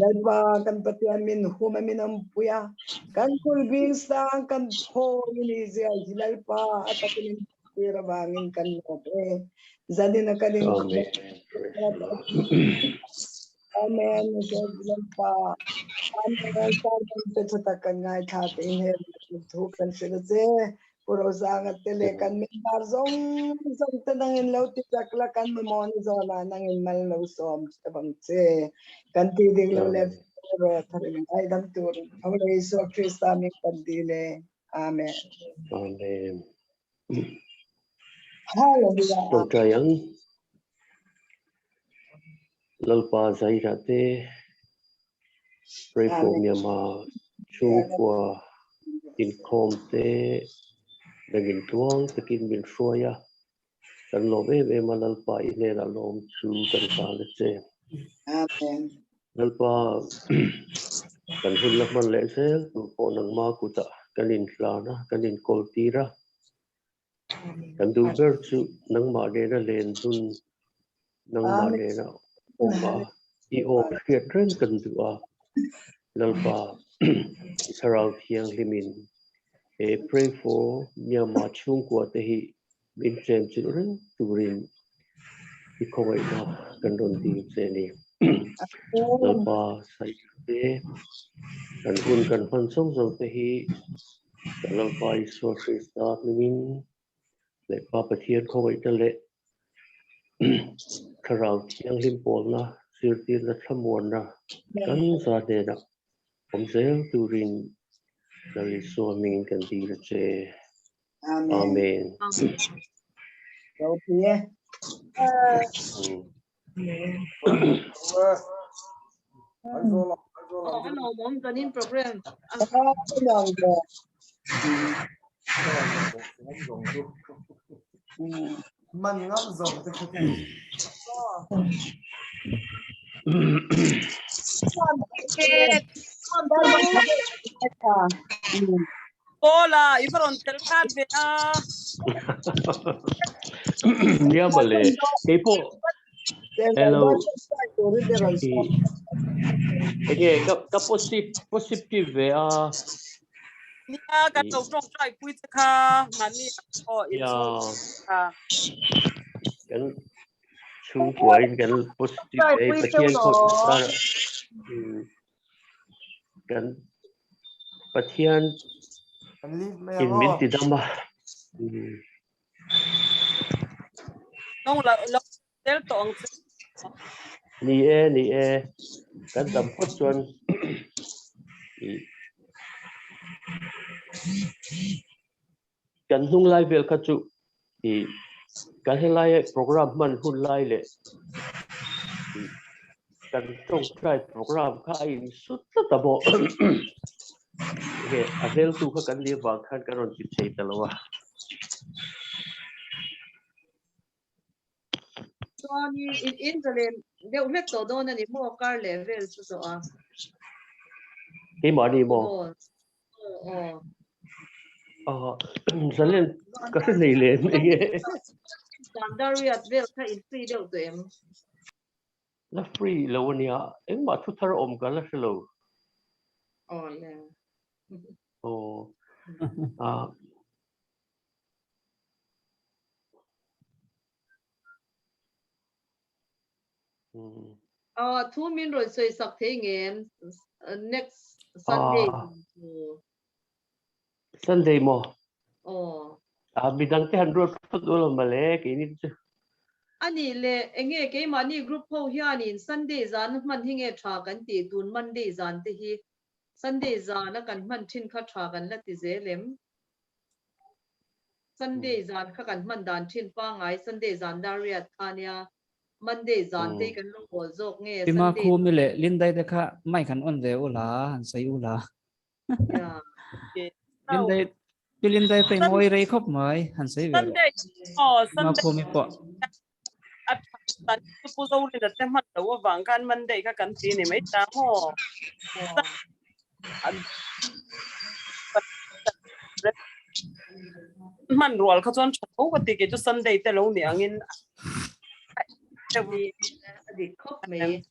S2: Lalpa kan Pathian min hum a min awmpui a, kan kulhbing sang kan phawi ni zia hi Lalpa a takin in tir avangin kan lawm e. Zanin a kan inkhawm Amen. Lalpa Amen. Sermon te tha tak kan ngaithla te in he thu kan hrilh a che. Pu Rosanga te leh kan member zawng zawng te nangin lo ti chak la kan mamawh ni zawnah nangin mal lo sawm che bang che. Kan ti dik lo leh rawh tharin ngaidam turin tho leh Isua Krista min kan dil e. Amen.
S9: Amen.
S2: Hallelujah.
S9: Tawngtai ang. Lalpa Zaira te Pray for Myanmar chhungkua inkhawm te nangin tluang takin min hruai a, kan lawm em em a Lalpa i hnenah lawm chu kan hlan a che. Lalpa kan hun la hman leh zel tur pawh nangma kutah kan inhlan a, kan inkawl tir a. Kan duh ber chu nangmah nena len hun, nangmah nena awm a, i aw hriat reng kan duh a. Lalpa, i Thlarau Thianghlimin he Pray for Myanmar chhungkua te hi min chenchilh reng turin i khawngaihna kan rawn dil che a ni. Lalpa, Saihte, kan hun kan hman zawng zawng te hi Kan Lalpa Isua Krista hmingin leh Pa Pathian khawngaihna leh Thlarau Thianghlim pawlna zirtirna thlamuanna kan za hnenah awm zel turin Lal Isua hmingin kan dil a che. Amen.
S2: Ropui e.
S5: Alawmawm kan in program.
S12: Man ngam zawng te kha ti.
S14: Paula, i va rawn tel khat ve a.
S9: Nia mawle, kei pawh hello. Enge ka ka positive positive ve a.
S14: Nia kan lo tawngtai pui che kha mahni pawh in chhung kha.
S9: Kan chhungkua in kan positive e Pathian khaw Kan Pathian in min ti dam a. Ni e, ni e. Kan dam phawt chuan i Kan hnung lai vel kha chu i kan helai program hman hun lai leh kan tawngtai program kha a in sut tlat a maw nge a veltu kha kan nih avang khan kan rawn ti thei ta lo a.
S5: Chuan i in in zalen deuh hlek tawh dawn a ni maw kar leh vel chu zawh a.
S9: Keimahni maw?
S5: Aw aw
S9: aw. Zalen ka hre hlei leh eng nge.
S5: Standard vel kha in free deuh tawh em?
S9: La free lo a nia, engmah thu thar awm ka la hre lo.
S5: Aw le.
S9: Aw. Ah.
S5: Aw thu min rawn sawi sak thei nge next Sunday chu.
S9: Sunday maw?
S5: Aw.
S9: A midang te han ruat phawt ula mawle keini te chu.
S5: Ani le enge keimahni group ho hianin Sunday zan hman hi nge tha kan tih tun Monday zan te hi Sunday zan a kan hman thin kha tha kan la ti zel em? Sunday zan kha kan hman dan thin pangai Sunday zan dar riat kha nia Monday zan te kan lo bawl zawk nge
S3: Pima
S5: Sunday
S3: Khumi leh Lindai te kha mic han on ve ula han sawi ula.
S5: Yeah.
S3: Lindai Pi Lindai pawh i ngawi rei khawp mai han sawi ve rawh.
S14: Sunday aw
S3: Pima
S14: Sunday
S3: Khumi pawh.
S14: a tha chu Pu Zorina te hman loh avang khan Monday kha kan ti ni mai ta maw. Hman rual kha chuan tha tho ka ti kei chu Sunday te lo ni angin
S5: a dik khawp mai.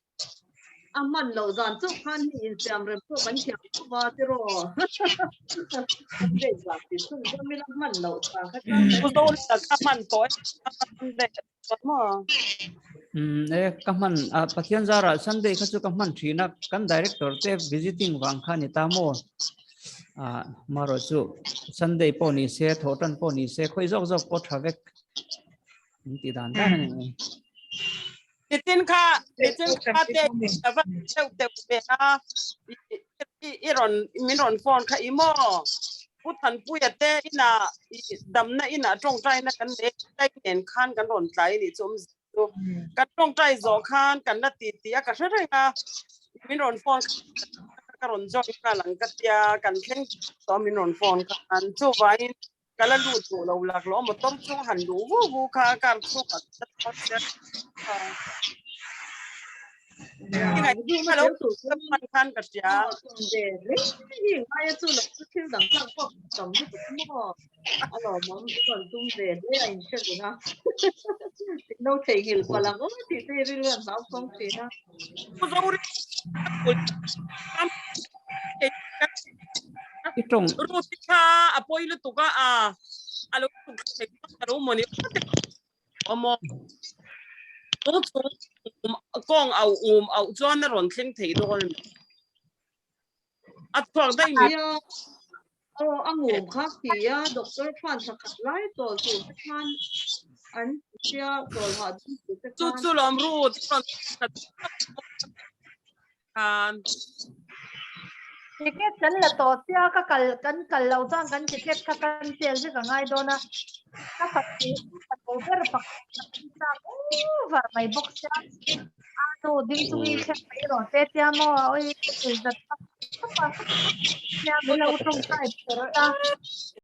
S5: A hman loh zan chauh khan hi insiam rem pawh kan thiam khawp a tiraw. Sunday zan ti chhun zawm ila hman loh zan kha chuan
S14: Pu Zorina kha hman tawh e Sunday chuan maw.
S3: Umm e ka hman a Pathian zarah Sunday kha chu ka hman thin a kan director te visiting vang kha ni ta maw ah marawh chu Sunday pawh ni se thawhtan pawh ni se khawi zawk zawk pawh tha vek in tih dan dan a ni mai.
S14: Nitin kha nitin kha te va deuh deuh ve a i rawn min rawn phone kha i maw Pu Thanpuia te inah i damna inah tawngtaina kan nei a nen khan kan rawn tlai a nih chu awm chu kan tawngtai zawh khan kan la ti tih a ka hre reng a min rawn phone ka rawn join nghal ang ka tia kan thleng tawh min rawn phone khan chuvangin ka la lut duh lo lak lawh motor chung han luh vu vu kha car chhung ah chuan ka chuang a. Khan ka hria.
S5: Ngai chu lo chu thil dang tlang pawh tam lutuk maw a lawmawm i rawn tum ve hle a inhre reng a no theihnghilh palh ang aw tih te hi rilru an hlauthawng thin a.
S3: I tawng.
S14: Ruth kha a pawi lutuk a a lo tuk thei a lo maw ni awmaw chung chung kawng au um au chuan a rawn thleng thei dawn a ni a chhuak daih mai.
S5: Nia aw a ngum kha tia doctor khan thla khat lai chawl tur te khan an tia chawl hah dun tur te khan.
S14: Chu chu lawm Ruth khan.
S4: Ticket kan la tawh sia ka kal kan kal lo chuan kan ticket kha cancel vek a ngai dawn a ka fak tih ka fak ber pakhat ka chak over mai bawk sia a nu ding chungi thleng mai rawh se tia maw a awi zat tak tak a nia min lo tawngtai a.